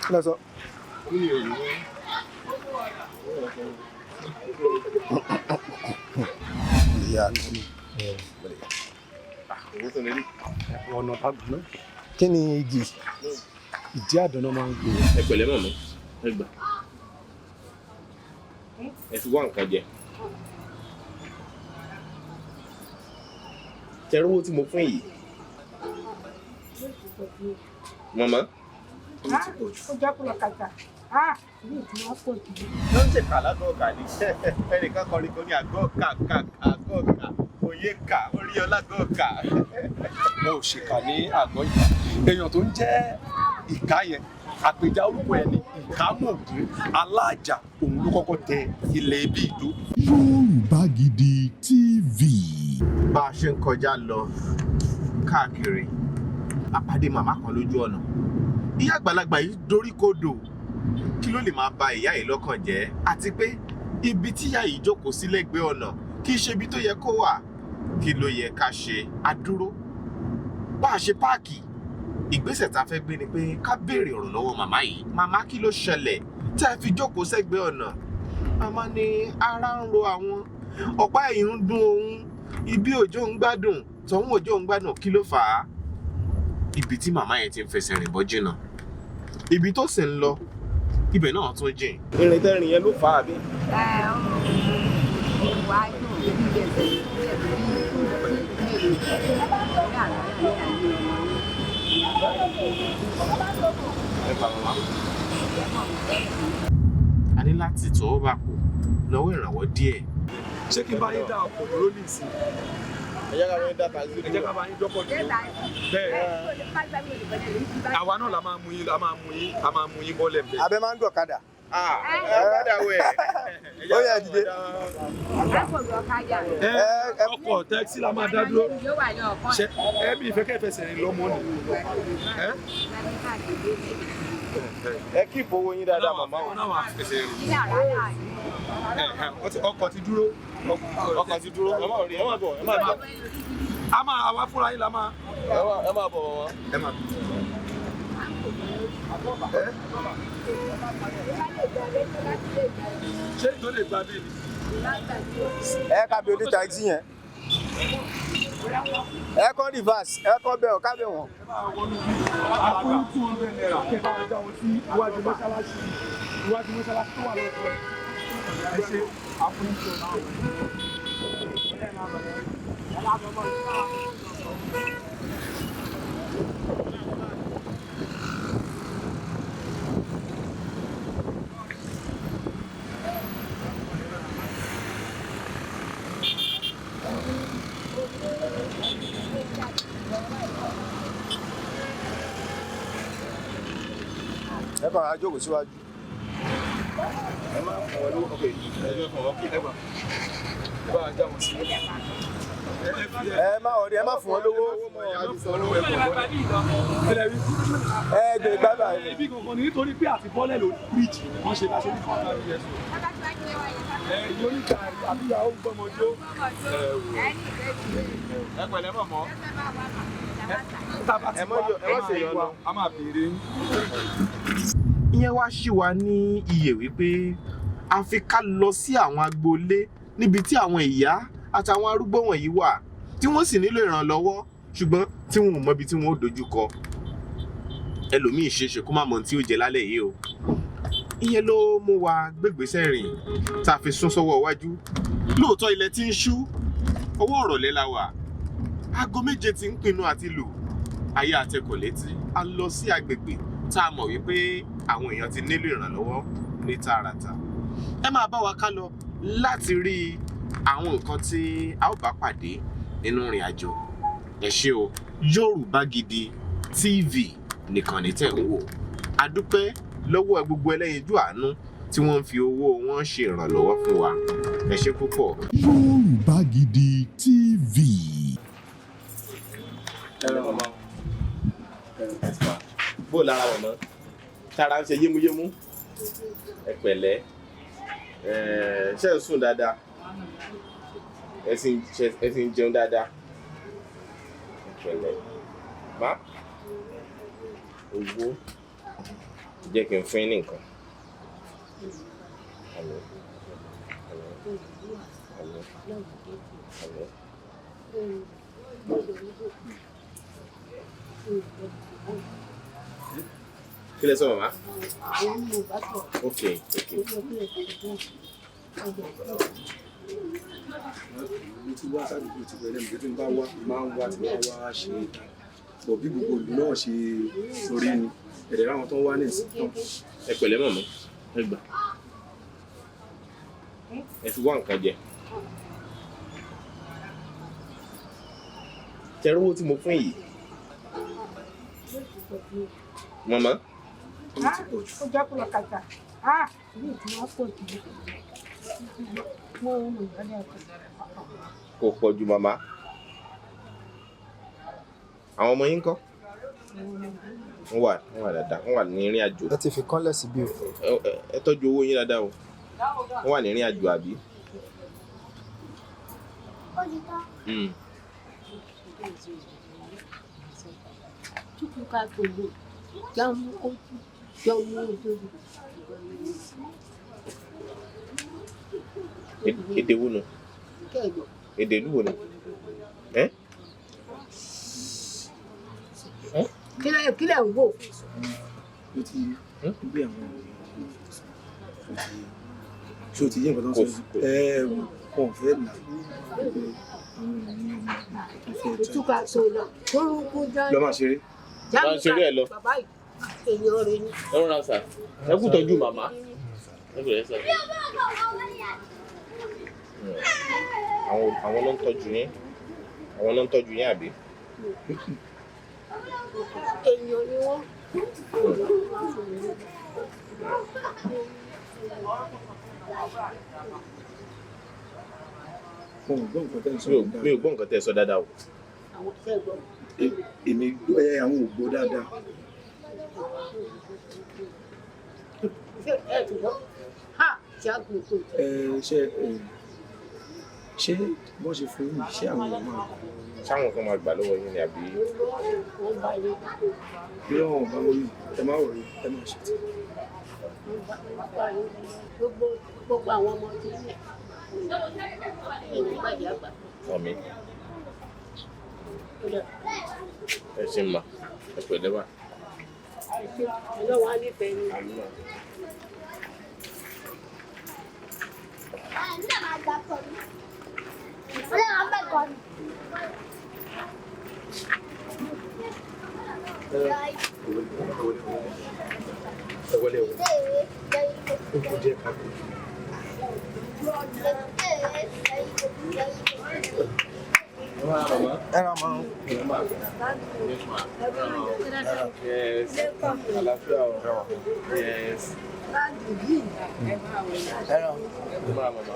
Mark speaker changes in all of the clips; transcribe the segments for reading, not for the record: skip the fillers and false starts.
Speaker 1: Kí ló sọ? Ìyá mi.
Speaker 2: Ọ̀nà tágbọ̀n.
Speaker 1: Kí ni igi?
Speaker 2: Ìdí àdán máa ń gbé.
Speaker 3: Ẹ pẹ̀lẹ́ mọ̀mọ́, ẹ gbà. Ẹ fi wá nǹkan jẹ. Tẹ̀rọ owó tí mo fún yìí. Mọ̀mọ́.
Speaker 4: Ó jẹ́ kúlọ̀ kàtà. Ní ìtura pọ̀ jù.
Speaker 3: Ló ń ṣèkà lágọ̀ọ́ ọ̀kà ni. Ẹnìkan kọrin kan ní àgọ́ ọ̀kà kà àgọ́ ọ̀kà òye kà orí ọlágọ́ ọ̀kà.
Speaker 2: Mo ò ṣèkà ní àgọ́ ìkà. Èèyàn tó ń jẹ́ ìka yẹn, àpèjá orúkọ ẹ̀ ní Ìkámògún Aláàjà, òun ló kọ́kọ́ tẹ ilẹ̀ ibi ìdó.
Speaker 5: Yorùbá Gidi TV.
Speaker 3: Bá a ṣe ń kọjá lọ káàkiri, a pàdé màmá kan lójú ọ̀nà. Ìyá àgbàlagbà yìí dorí kodò. Kí ló lè máa ba ìyá yìí lọ́kàn jẹ́? Àti pé ibi tí ìyá yìí jókòó sí lẹ́gbẹ̀ẹ́ ọ̀nà kì í ṣe ibi tó yẹ kó wà. Kí ló yẹ ká ṣe? A dúró. Bá a ṣe páàkì, ìgbésẹ̀ tá a fẹ́ gbé ni pé ká béèrè ọ̀rọ̀ lọ́wọ́ màmá yìí. Màmá, kí ló ṣẹlẹ̀ tẹ́ ẹ fi jókòó sẹ́gbẹ̀ẹ́ ọ̀nà? Màmá ní ara ń ro àwọn, ọ̀pá ẹ̀yìn ń dún òun, ibi òjò ń gbádùn, tọ̀hún òjò ń gbádùn, kí ló fà á? Ibi tí màmá yẹn ti ń fẹsẹ̀ rìn bọ́ jìnnà. Ibi tó sì ń lọ, ibẹ̀ náà tún jìn. Ìrìn tẹ́rìn yẹn ló fà á bí? Ẹ bá màmá. A ní láti tọwọ́ bàpò lọ́wọ́ ìrànwọ́ díẹ̀.
Speaker 2: Ṣé kí n bá yín dá ọkọ̀ dúró ní ìsìn?
Speaker 3: Ẹ jẹ́ ká bá yín dá taxi
Speaker 2: Ẹ jẹ́ ká bá yín dọ́kọ̀ dúró. Bẹ́ẹ̀ àwa náà la máa mú yín, la máa mú yín, a máa mú yín bọ́lẹ̀ bẹ́ẹ̀.
Speaker 1: Abẹ máa ń gbọ̀kadà.
Speaker 3: Ẹ padà wẹ̀.
Speaker 1: Ó yá, dìde.
Speaker 2: Ẹ ọkọ̀ tẹ́kisí la máa dá dúró. Ṣé ẹ bí ìfẹ́ kẹ́fẹsẹ̀ rìn lọ́mọ ni? Ẹ
Speaker 3: Ẹ kí ìfowó yín dáadáa màmá o.
Speaker 2: náà wà fẹsẹ̀ rìn. Ọkọ̀ ti dúró.
Speaker 3: Ọkọ̀ ti dúró. Ẹ má rí, ẹ má bọ̀, ẹ má bọ̀.
Speaker 2: A máa àwa fúnra yín la máa.
Speaker 3: Ẹ má bọ̀ màmá.
Speaker 2: Ẹ máa. Ṣé ìtò lè gba bíi ni?
Speaker 1: Ẹ ká bí oní taxi yẹn. Ẹ kọ́ reverse, ẹ kọ́ bẹ̀ ọ̀ ká bẹ̀ wọ̀n.
Speaker 2: Àfún ₦200 kẹ́ bá wọn já wọn sí iwájú mọ́ṣáláṣí, iwájú mọ́ṣáláṣí tó wà lọ́kọ̀ ẹ̀. Ẹ ṣe àfún 200.
Speaker 1: Ẹ kàn á jókòó síwájú.
Speaker 2: Ẹ máa fún wọn lówó. Ok, ẹ jẹ́ fún wọn. Ẹ gbà. Ẹ bá wọn já wọn sí.
Speaker 1: Ẹ má ọ̀rẹ́, ẹ má fún wọn lówó. Ẹ gbé bàbá yìí.
Speaker 2: Ibi kankan ni nítorí pé àti bọ́lẹ̀ lórí bíríìjì ni wọ́n ṣe láṣẹ ní kọ́ńtà ní ẹ̀sùn. Ẹ yóò ní ká àbíyá ó ń gbọ́mọjó.
Speaker 3: Ẹ pẹ̀lẹ́ mọ̀mọ́.
Speaker 2: Tábà ti
Speaker 3: Ẹ má
Speaker 2: wá,
Speaker 3: yọ- ẹ má ṣe yọnu.
Speaker 2: a máa béèrè yín.
Speaker 3: Ìyẹn wá ṣì wá ní iyè wípé a fi ká lọ sí àwọn agboolé níbi tí àwọn ìyá àtàwọn arúgbó wọ̀nyí wà tí wọ́n sì nílò ìrànlọ́wọ́, ṣùgbọ́n tí wọn ò mọbi tí wọn ò dojú kọ. Ẹlòmíì ṣeéṣe kó má mọ ohun tí ó jẹ lálẹ́ yìí o. Ìyẹn ló mú wa gbégbèsè rìn tá a fi sún sọ́wọ́ iwájú. Lóòótọ́ ilẹ̀ tí ń ṣú, ọwọ́ ọ̀rọ̀lẹ́ la wà, aago 7 ti ń pinnu àti lù. Ayé àtẹkọ̀ létí, a lọ sí agbègbè tá a mọ̀ wípé àwọn èèyàn ti nílò ìrànlọ́wọ́ ní tààràtà. Ẹ máa bá wa ká lọ láti rí àwọn nǹkan tí a ó bá pàdé nínú ìrìn àjò. Ẹ ṣé o. Yorùbá Gidi TV nìkan ní tẹ̀ ń wò. A dúpẹ́ lọ́wọ́ gbogbo ẹlẹ́yinjú àánú tí wọ́n ń fi owó wọn ṣe ìrànlọ́wọ́ fún wa. Ẹ ṣé púpọ̀.
Speaker 5: Yorùbá Gidi TV.
Speaker 3: Bó lára mọ̀mọ́, tára ń ṣe yémúyémú. Ẹ pẹ̀lẹ́. Ṣé ń sùn dáadáa? Ẹ sì ń jẹun dáadáa? Ẹ pẹ̀lẹ́. Má. Owó jẹ́ kí n fún yín ní nǹkan. Àmín. Àmín. Àmín. Àmín. Kí lẹ sọ, màmá? Ok.
Speaker 2: Mo ti wá sádùúgbò ti pẹ̀lẹ́ mi tí n bá wá máa ń wá tí máa wá ṣe bọ̀ bí gbogbo ìlú náà ṣe rí ni ẹ̀rẹ̀ ráwọn tó ń wá ní ìsìn náà.
Speaker 3: Ẹ pẹ̀lẹ́ màmá, ẹ gbà. Ẹ fi wá nǹkan jẹ. Tẹ̀rọ owó tí mo fún yìí. Màmá,
Speaker 4: Ó jẹ́ kúlọ̀ kàtà. Ah! Ilé ìtura pọ̀ jù. Wọ́n ń mú ìgbàlẹ̀ ọkọ̀.
Speaker 3: Kò pọ̀ jù, màmá. Àwọn ọmọ yín ńkọ́? Wọ́n wà dáadáa, wọ́n wà ní ìrìn àjò.
Speaker 1: Ẹ ti fi kánlẹ̀ síbí o.
Speaker 3: Ẹ tọ́jú owó yín dáadáa o. Wọ́n wà ní ìrìn àjò, àbí?
Speaker 4: Chukwuka gbogbo jamu ojú jamu ojú.
Speaker 3: Èdè wo nu?
Speaker 4: Kẹ́ẹ̀gbọ́.
Speaker 3: Èdè ìlú wo nu? Ẹ́?
Speaker 4: Kílẹ̀ ń wò.
Speaker 2: Ó ti gbé àwọn ṣé o ti yé nǹkan tó ń sọ? Ẹ wọn ò fẹ́ là àwọn ènìyàn tó fẹ́ tẹ́.
Speaker 4: Ìtúkà tó lọ. Torúkú dání.
Speaker 2: Lọ máa ṣeré.
Speaker 3: Máa ṣeré ẹ lọ.
Speaker 4: Bàbá yìí èèyàn rẹ̀ ni.
Speaker 3: Ẹ rọra sà. Ẹ kú tọ́jú màmá. Ẹ pẹ̀lẹ́ sà. Àwọn ló ń tọ́jú yín. Àwọn ló ń tọ́jú yín, àbí?
Speaker 4: Èèyàn ni wọ́n.
Speaker 2: Wọn ò gbọ́ nǹkan tẹ́ ń sọ.
Speaker 3: Mi ò gbọ́ nǹkan tẹ́ ẹ sọ dáadáa o.
Speaker 4: Àwọn kẹ́ẹ̀gbọ́.
Speaker 2: Èmi ẹ àwọn ò gbọ́ dáadáa.
Speaker 4: Ṣé ẹ ti gbọ́? Ha! Ṣé àgùn kò jẹ́?
Speaker 2: Ẹ ṣe ẹ ṣé bọ́n ṣe fún yín, ṣé àwọn èèyàn máa gbà?
Speaker 3: Sáwọn kan máa gbà lọ́wọ́ yín ni, àbí?
Speaker 4: Wọ́n bá yín.
Speaker 2: Bí wọn ò bá wọlé, ẹ má wọlé, ẹ má ṣe tí.
Speaker 4: Wọ́n bá yín. Gbogbo àwọn ọmọ tí ń lẹ̀. Èmi bàjẹ́ àgbà.
Speaker 3: Àmín.
Speaker 4: Ó dà.
Speaker 3: Ẹ ṣe mà. Ẹ pẹ̀lẹ́ mà.
Speaker 4: Ọlọ́run á nífẹ̀ẹ́ ni.
Speaker 3: Àmín mà.
Speaker 2: Ẹ wọlé o, ó kú díẹ̀ ká kú.
Speaker 1: Ẹ ra mọ.
Speaker 3: Yes. Àlàáfíà o. Yes.
Speaker 1: Ẹ ra.
Speaker 3: Ẹ máa màmá.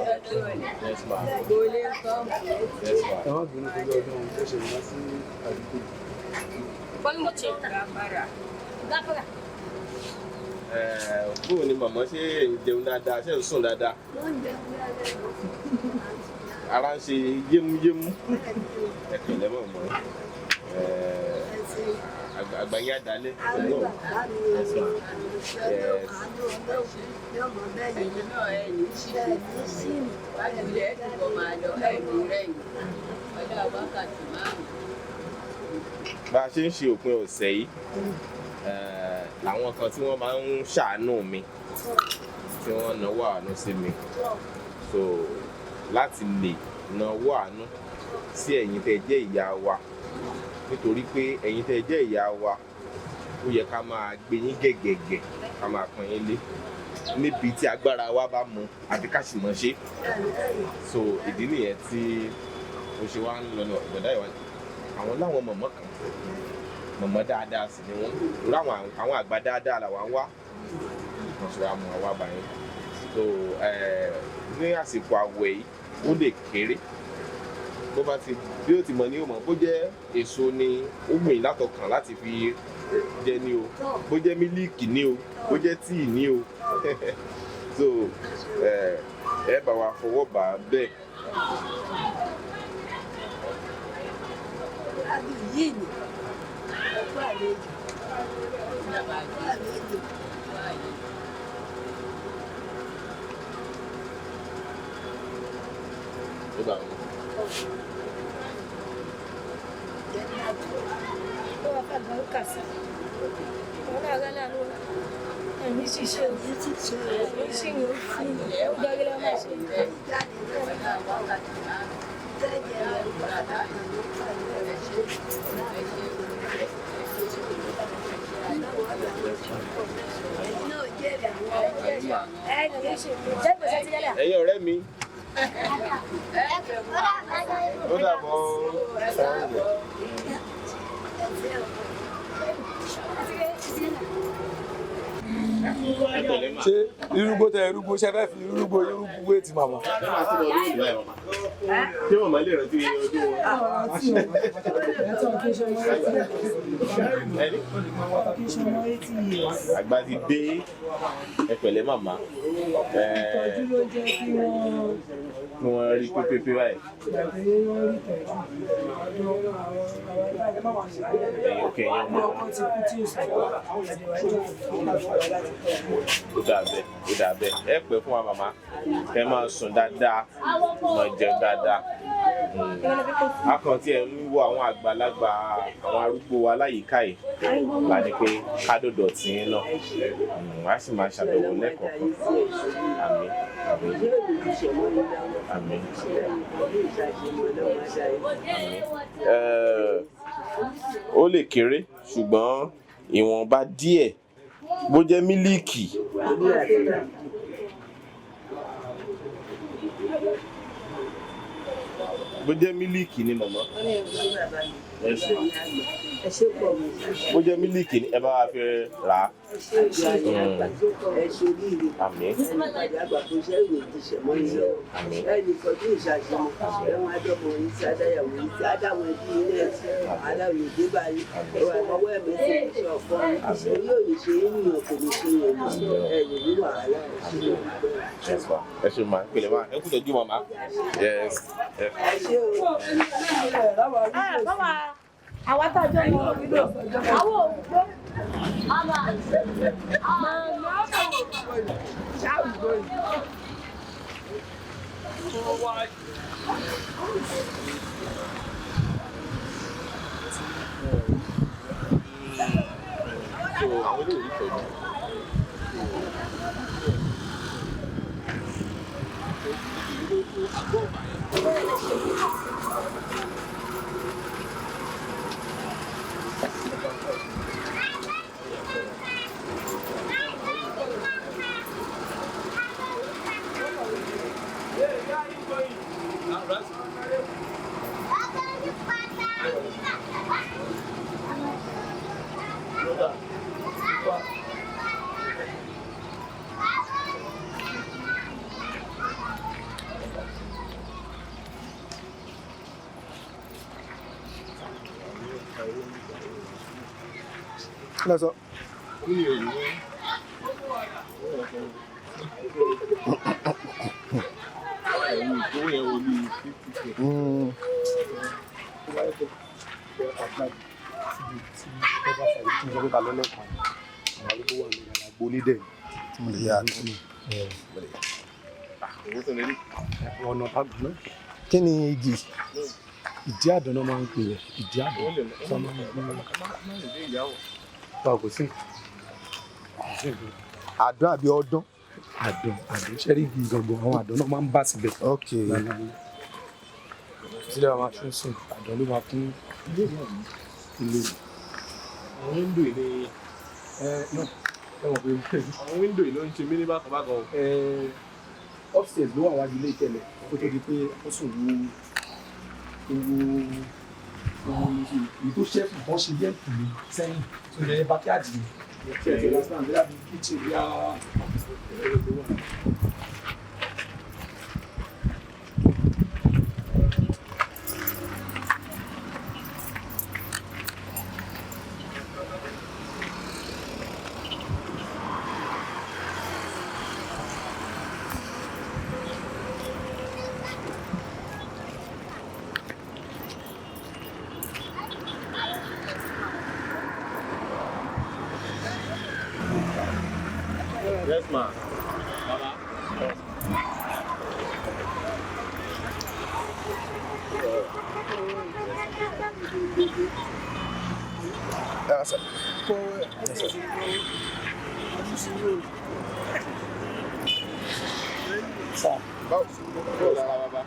Speaker 3: Yes ma. Yes ma.
Speaker 2: Ẹ má bínú pẹ̀lú ọdún ó ṣe wá sí àdúgbò.
Speaker 3: Ẹ bóò ni màmá, ṣé ẹ̀ ń jẹun dáadáa, ṣé ẹ̀ ń sùn dáadáa? Ara ń ṣe yémúyémú. Ẹ pẹ̀lẹ́ màmá. Ẹ àgbà yín àdálẹ́. Yes ma. Yes.
Speaker 6: Ẹ̀yin náà ẹ̀ ní ṣìṣe wájú ilẹ̀ ẹ̀ túbọ̀ máa lọ ẹ̀ ní rẹ̀yìn ọjọ́ wákàtí 5.
Speaker 3: Bá a ṣe ń ṣe òpin ọ̀sẹ̀ yìí, làwọn kan tí wọ́n máa ń ṣàánú mi, tí wọ́n náwó àánú sí mi, so láti lè náwó àánú sí ẹ̀yin tẹ́ jẹ́ ìyá wa, nítorí pé ẹ̀yin tẹ́ jẹ́ ìyá wa, ó yẹ ká máa gbé yín gẹ̀gẹ̀gẹ̀, ká máa pọ́n yín lé níbi tí agbára wa bá mọ àbí ká sì mọ̀ ṣe. So ìdí nìyẹn tí mo ṣe wá ń lọ náà ìgbọ̀dá ìwà àwọn láwọn mọ̀mọ́ kan, mọ̀mọ́ dáadáa sì ni wọ́n, torí àwọn àgbà dáadáa làwọn ń wá, wọ́n ṣe wá mú àwa báyìí. So ní àsìkò àwẹ̀ yìí, ó lè kéré bó bá ti bí ó ti mọ̀ ní ó mọ̀, bó jẹ́ èso ni ó wù yín látọkàn láti fi jẹ ní o, bó jẹ́ mílíìkì ní o, bó jẹ́ tíì ní o. So ẹ bá wa fọwọ́ bà á bẹ́ẹ̀.
Speaker 6: Yìí ni ọkọ àlejò.
Speaker 3: Ó dà wọ́n. Ẹ̀yin ọ̀rẹ́ mi, ó dàbọ̀ o. Ẹ pẹ̀lẹ́ mà.
Speaker 2: Ṣé irúgbó tẹ irúgbó ṣe fẹ́ fi irúgbó irúgbó wé ti màmá?
Speaker 3: Ṣé màá tún ọdún ìlú ẹ̀ màmá? Ṣé màmá lè rántí ọdún wọn? Ẹni? Àgbà ti dé. Ẹ pẹ̀lẹ́ màmá. Ẹ
Speaker 4: Ìtọ́jú ló jẹ́ kí wọ́n
Speaker 3: kí wọ́n rí pépépé báyìí.
Speaker 4: gbàgbé wọ́n rí ìtọ́jú. Ọ̀dọ̀ àwọn àwọn
Speaker 3: Ẹ̀yin òkè ẹ̀yin ọmọ.
Speaker 4: ọkọ ti kú tí ó sì wà àdéwájú òfin láti tọ́jú.
Speaker 3: Ó dà bẹ́ẹ̀, ó dà bẹ́ẹ̀. Ẹ pẹ́ fún wa màmá. Ẹ máa sùn dáadáa, máa jẹun dáadáa. A kàn tí ẹ ń wo àwọn àgbàlagbà, àwọn arúgbó wa láyìíká yìí la ní pé ká dọ̀dọ̀ tí ń náà. A sì máa ṣàbẹ̀wò lẹ́ẹ̀kọ̀ọ̀kan. Àmín, àmín, àmín, àmín. Ó lè kéré ṣùgbọ́n ìwọ̀nba díẹ̀ bó jẹ́ mílíìkì. Bó jẹ́ mílíìkì ni màmá. Yes, ma. Bó jẹ́ mílíìkì ni ẹ bá wa fi rà á. Àmín. Àmín. Yes, ma. Ẹ ṣe ma, pèlè ma, ẹ kú tọ́jú màmá. Yes. Yes.
Speaker 4: Àwa tá a jọ mọ àwọn òwúgbó.
Speaker 3: So àwọn eléyìí tọ́jú.
Speaker 1: Kí ló sọ? Mm. Mo lè yá
Speaker 2: Ọ̀nà tábìlì náà.
Speaker 1: Kí ni igi?
Speaker 2: Ìdí àdán náà máa ń pè é, ìdí àdán. Sọ ma ń bá kò sí nǹkan.
Speaker 1: Àdán àbí ọdún?
Speaker 2: Àdán, àdán ṣẹ́rí igi gangan, àwọn àdán náà máa ń bá síbẹ̀.
Speaker 1: Ok.
Speaker 2: Sílẹ̀ wa máa tún sùn, àdán ló máa kún ilé ilé.
Speaker 3: Àwọn wíńdò yìí ni
Speaker 2: Ẹ náà ẹ mọ̀ pé
Speaker 3: àwọn wíńdò yìí ló ń ṣe mí ní bákan bákan o.
Speaker 2: ẹ upstairs ló wà wájú ilé ìtẹ̀lẹ̀ kó tó di pé ó sùn wo owó owó èyí tó ṣẹ́kù tán ṣe bí ẹ̀kú sẹ́yìn tó yẹ backyard ni. Ṣé ẹ ti understand? Bí a bí kitchen bí a.
Speaker 3: Yes, ma. Baba.
Speaker 1: Ẹ sà.
Speaker 3: Sà. Báwo báwo lára bàbá?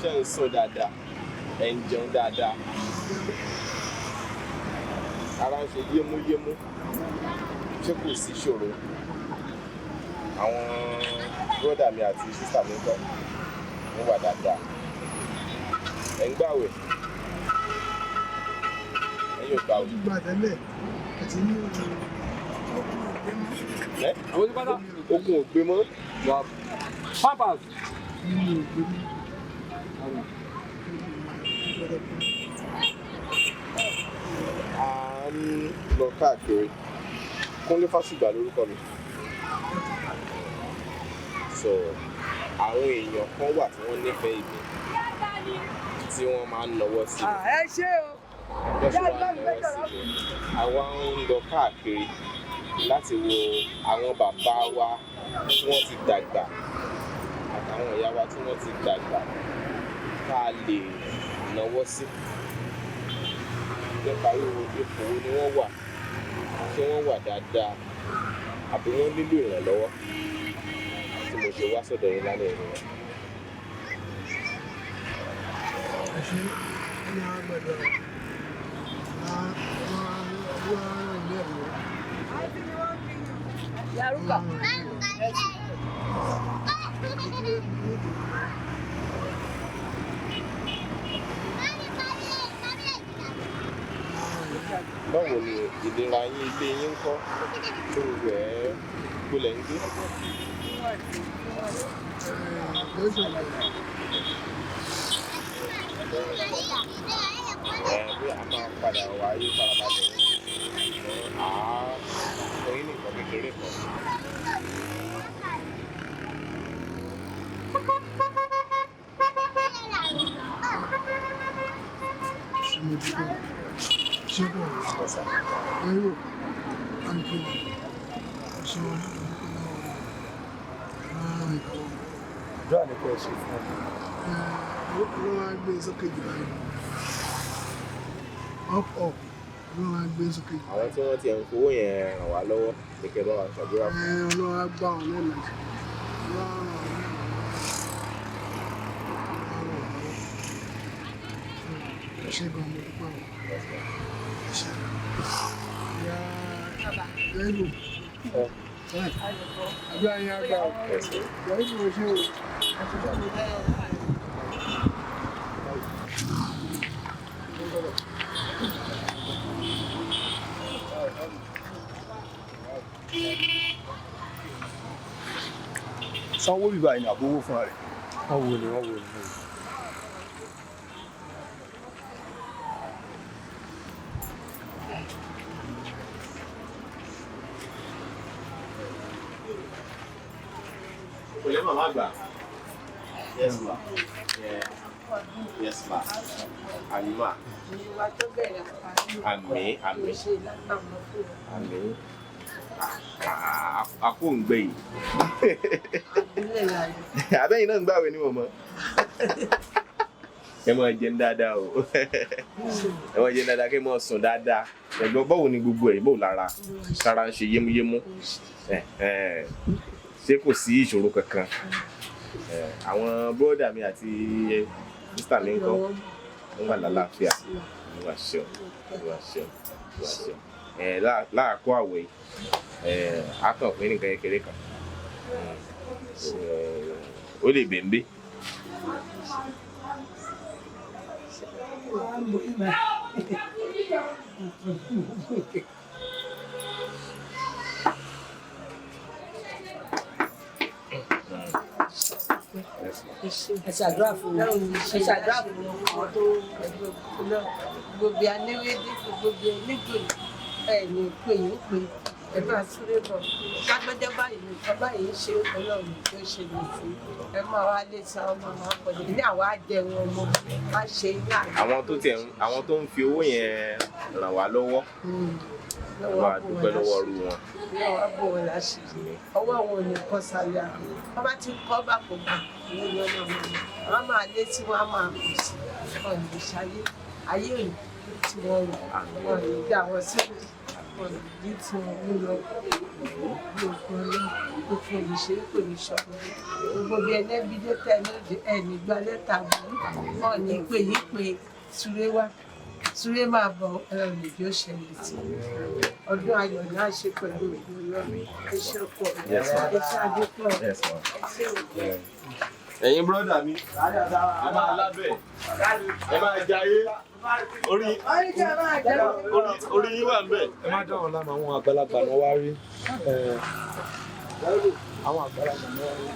Speaker 3: Ṣé ń sùn dáadáa? Ẹ̀ ń jẹun dáadáa? Ara ń ṣe yémúyémú. Ṣé kò sí ìṣòro? Àwọn bírọ́dà mi àti sísà mi ń kọ́. Wọ́n wà dáadáa. Ẹ̀ ń gbàwẹ̀. Ẹ̀yin ò gbàwẹ̀.
Speaker 7: Gbà tẹ́lẹ̀ àti ní
Speaker 3: Ẹ́ okun ò gbé mọ́.
Speaker 2: Pampers.
Speaker 7: nínú ògbé mọ́.
Speaker 3: À ń lọ káàkiri. Kúnlé Fásùgbà lórúkọ mi. So àwọn èèyàn kan wà tí wọ́n nífẹ̀ẹ́ ìgbín tí wọ́n máa ń nọwọ́ sí mi.
Speaker 6: Ẹ ṣé o.
Speaker 3: Bọ́n ṣe máa ń nọwọ́ sí mi. Àwa ń lọ káàkiri láti wo àwọn bàbá wa tí wọ́n ti dàgbà àtàwọn ìyá wa tí wọ́n ti dàgbà tá a lè nọwọ́ sí. Nípa wíwo ipò wo ni wọ́n wà, ṣé wọ́n wà dáadáa àbí wọ́n nílò ìrànlọ́wọ́ tí mo ṣe wá sọ́dọ̀ yín lálẹ́ yìí.
Speaker 7: Ẹ ṣe ẹni àwọn gbàdúrà wá ilé ẹ̀rọ.
Speaker 6: Yaruka.
Speaker 3: Báwo ni ìlera yín, ilé yín ń kọ́ tó gbogbo ẹ̀ gbolẹ̀ ń gbé? Ẹ bí a máa padà wá yí farabalẹ̀ ṣùgbọ́n à á fún yín ní nǹkan kékeré kan.
Speaker 7: Ṣé mo dúpẹ́? Ṣé kò lérò àǹkí ṣé wọn dúpẹ́ lọ́wọ́ rẹ̀ ìkọ́?
Speaker 2: Àdúrà ni kò ṣe fún ọ.
Speaker 7: Ló máa gbé sókè jù báyìí lọ. Up up ló máa gbé sókè jù.
Speaker 3: Àwọn tí wọ́n ti ẹ̀ ń fowó yẹn ràn wá lọ́wọ́ ní kẹ́ bá wa ṣàdúrà fún.
Speaker 7: Ẹ Ọlọ́run á gbà wọn lẹ́nu. Ọlọ́run á ràn wọ́n lọ́wọ́. Ọlọ́run á ràn wọ́n lọ́wọ́. Ẹ ṣé gan, mo dúpẹ́ o. Ẹ ṣé. Ìyá Ìyá Ìbò. Àdúrà yín á gbà o. Ìyá Ìbò ṣé o.
Speaker 1: Sanwó bíbá yìí ni àbówó fúnra rẹ̀.
Speaker 2: Wọ́n wo ni wọ́n wo ni.
Speaker 3: Pẹ̀lẹ́ màmá àgbà. Yes ma. Yeah. Yes ma. Àmì ma.
Speaker 4: Ìwà tó bẹ̀rẹ̀ àpárí.
Speaker 3: Àmì àmì
Speaker 4: Ṣe lágbàmọ́ fún ọ.
Speaker 3: àmì. Àkó ń gbẹ yìí.
Speaker 4: Ìbílẹ̀ láyé.
Speaker 3: Àbẹ́yìn náà ń gbàwé ní mọ̀mọ́. Ẹ máa jẹun dáadáa o. Ẹ máa jẹun dáadáa kí ẹ máa sùn dáadáa. Ẹ̀gbọ́n báwo ni gbogbo ẹ̀ báwo lára? Sára ń ṣe yémúyémú. Ẹ̀, ẹ̀, Ṣé kò sí ìṣòro kankan? Ẹ̀, Àwọn bọ́ọ̀dà mi àti sísítà mi ń kọ́. Wọ́n wà lálàáfíà. Olúwa ṣeun. Olúwa ṣeun. Olúwa ṣeun. Ẹ̀, láàkó àwẹ̀ yìí, ẹ̀, á kàn fún yín ní nǹkan kékeré kan. Ẹ̀, Ó lè bèǹbé.
Speaker 6: Ẹ ṣàdúrà fún mi. Ẹ ṣàdúrà fún mi. Àwọn tó gbogbo anéwédé, gbogbo onígbò ẹ ní pé yín pé. Ẹ máa súré bọ̀. Lágbẹ́jọ́ báyìí nǹkan báyìí ń ṣe Ọlọ́run tó ṣe lè sí. Ẹ máa wá lé san ọmọ wa pọ̀ jù. Ní àwa jẹun ọmọ, wá ṣe ní àná.
Speaker 3: Àwọn tó tiẹ̀ àwọn tó ń fi owó yẹn ràn wá lọ́wọ́, ẹ máa dúpẹ́ lọ́wọ́ ọrú wọn.
Speaker 6: Lọ́wọ́ bò wọ́n láṣìírí. Ọwọ́ wọn ò ní kọ́ sálẹ̀ àná. Wọ́n bá ti kọ́ bá kò bá ní lọ́nà wọn. Wọ́n máa lé tí wọ́n á máa kù sí. Ọ̀nà ìṣayé ayé òní tí wọ́n rò. Wọ́n ní dá wọn sílẹ̀. Wọ́n ní tí wọ́n mú lọ. Bí òkú ọlọ́run, òkú olùṣe kò ní ṣọ́kùn. Gbogbo bí ẹlẹ́bí dé tẹ́lẹ̀ ẹ̀ nígbà lẹ́tà bú. Wọ́n ní pé yí pé súré wá. Súré máa bọ̀ ọlọ́run ìjọ ṣẹlẹ̀ sí. Ọdún ayọ̀ náà ṣe pẹ̀lú òkú ọlọ́run. Iṣẹ́ ọkọ̀ iṣẹ́ adúpọ̀. Iṣẹ́ òkú.
Speaker 3: Ẹ̀yin bírọ́dà mi, ẹ máa lábẹ́, ẹ máa jayé, orí orí yín wà ń bẹ̀.
Speaker 2: Ẹ má dá wọn lánàá, àwọn àgbàlagbà náà wá rí. Àwọn àgbàlagbà náà wá rí.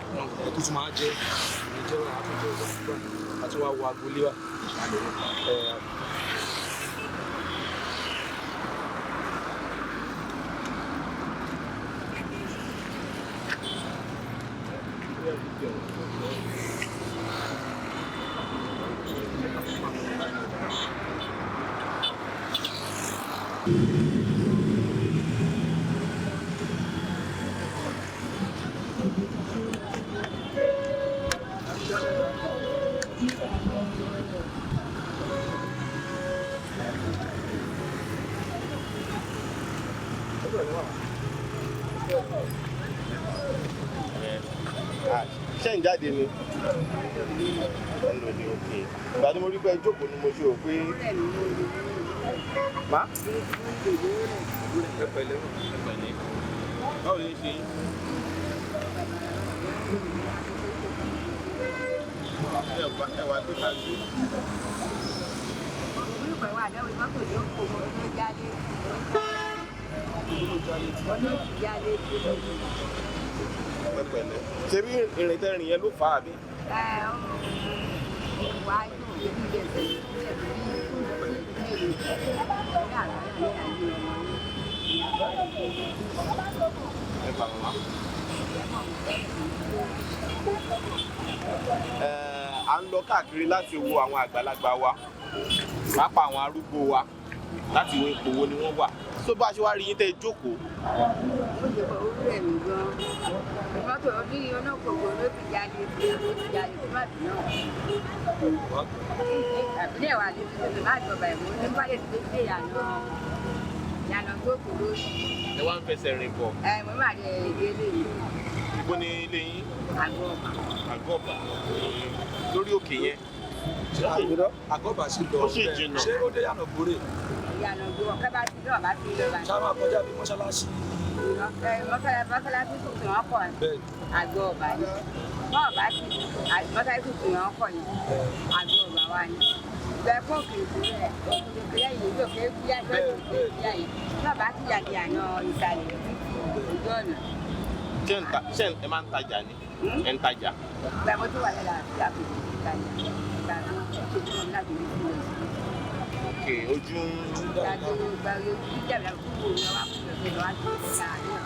Speaker 2: Ẹ tó tún máa jẹ ìjẹ àtúnjẹ ìgbà àti wàá wọ agboolé wa.
Speaker 3: Ṣé ń jáde ni? Ẹ ń lò ní òkè. Ìgbà tí mo rí pé ẹ jókòó ni mo ṣe rò pé. Má.
Speaker 2: Ẹ pẹ̀lẹ́.
Speaker 3: Ẹ pẹ̀lẹ́. Báwo ni ṣe yín? Ẹ wá gbé ká gbé. Ẹ pẹ̀lẹ́. Ṣé bí ìrìn tẹ́rìn yẹn ló fà á bí? Ẹ bà wá. À ń lọ káàkiri láti wo àwọn àgbàlagbà wa, pàápàá àwọn arúgbó wa, láti wo ipò wo ni wọ́n wà. Tó bá ṣe wá rí yín tẹ́ ẹ jókòó.
Speaker 6: Mọ́tò ọdún yìí ọ̀nà kòkòrò ló fi jáde ló fi jáde tó má bì náà. Àbílẹ̀ wà lè fi tètè má jọba ẹ̀mú ní bá lè fi dé ìyànà ìyànà tó kúrò.
Speaker 3: Ẹ wá ń fẹsẹ̀ rìn bọ̀.
Speaker 6: Ẹ mo máa dé ilé yìí.
Speaker 3: Ibo ni ilé yín?
Speaker 6: Àgọ́ ọ̀bà.
Speaker 3: Àgọ́ Ọ̀bà. Lórí òkè yẹn.
Speaker 2: Àgọ́bà sì lọ.
Speaker 3: Ó sì jìnnà.
Speaker 2: Ṣé ó dé yànnà kórè?
Speaker 6: Ìyànà gbọ́ ọ̀kẹ́ bá ti lọ́ọ̀ bá ti lọ́ọ̀ bá.
Speaker 2: Ṣá máa kọjá bí mọ́ṣáláṣí.
Speaker 6: Mọ́sálásí tuntun wọn kọ̀ ní. Àgọ́ Ọ̀bà ni. Bọ́ọ̀ bá ti mọ́sálásí tuntun wọn kọ̀ ní. Àgọ́ Ọ̀bà wa ni. Bẹ́ẹ̀ fún òkè ìkúrẹ́ òkè yìí lókè kúyà lókè kúyà yìí. Bọ́ọ̀ bá ti yàgì àná ìsàlẹ̀ títí ojú ọ̀nà.
Speaker 3: Ṣé ń ta ṣé ẹ máa ń tajà ni? Ẹ ń tajà.
Speaker 6: Ìgbà mo tó wà lẹ́la àti àpèjì ìtajà. Ìgbà tó ń ṣe fún mi láti rí fún mi.
Speaker 3: Òkè ojú ń.
Speaker 6: Ìgbà tó gba ìjàmbá kúrò lọ́wọ́ àpòjọ lọ́wọ́ àti ìta náà.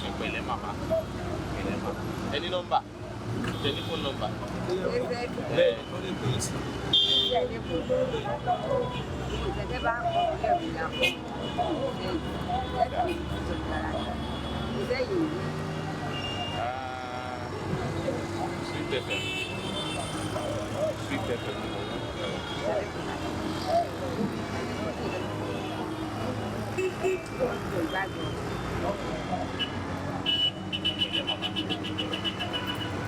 Speaker 3: Ẹ pẹ̀lẹ́ màmá. Ẹ pẹ̀lẹ́ màmá. Ẹ ní nọ́mbà. Ẹ ní fóònù nọ́mbà.
Speaker 2: Bẹ́ẹ̀ ló lè pè é sí.
Speaker 3: Sweet pepper. Sweet pepper ni mo ń lò.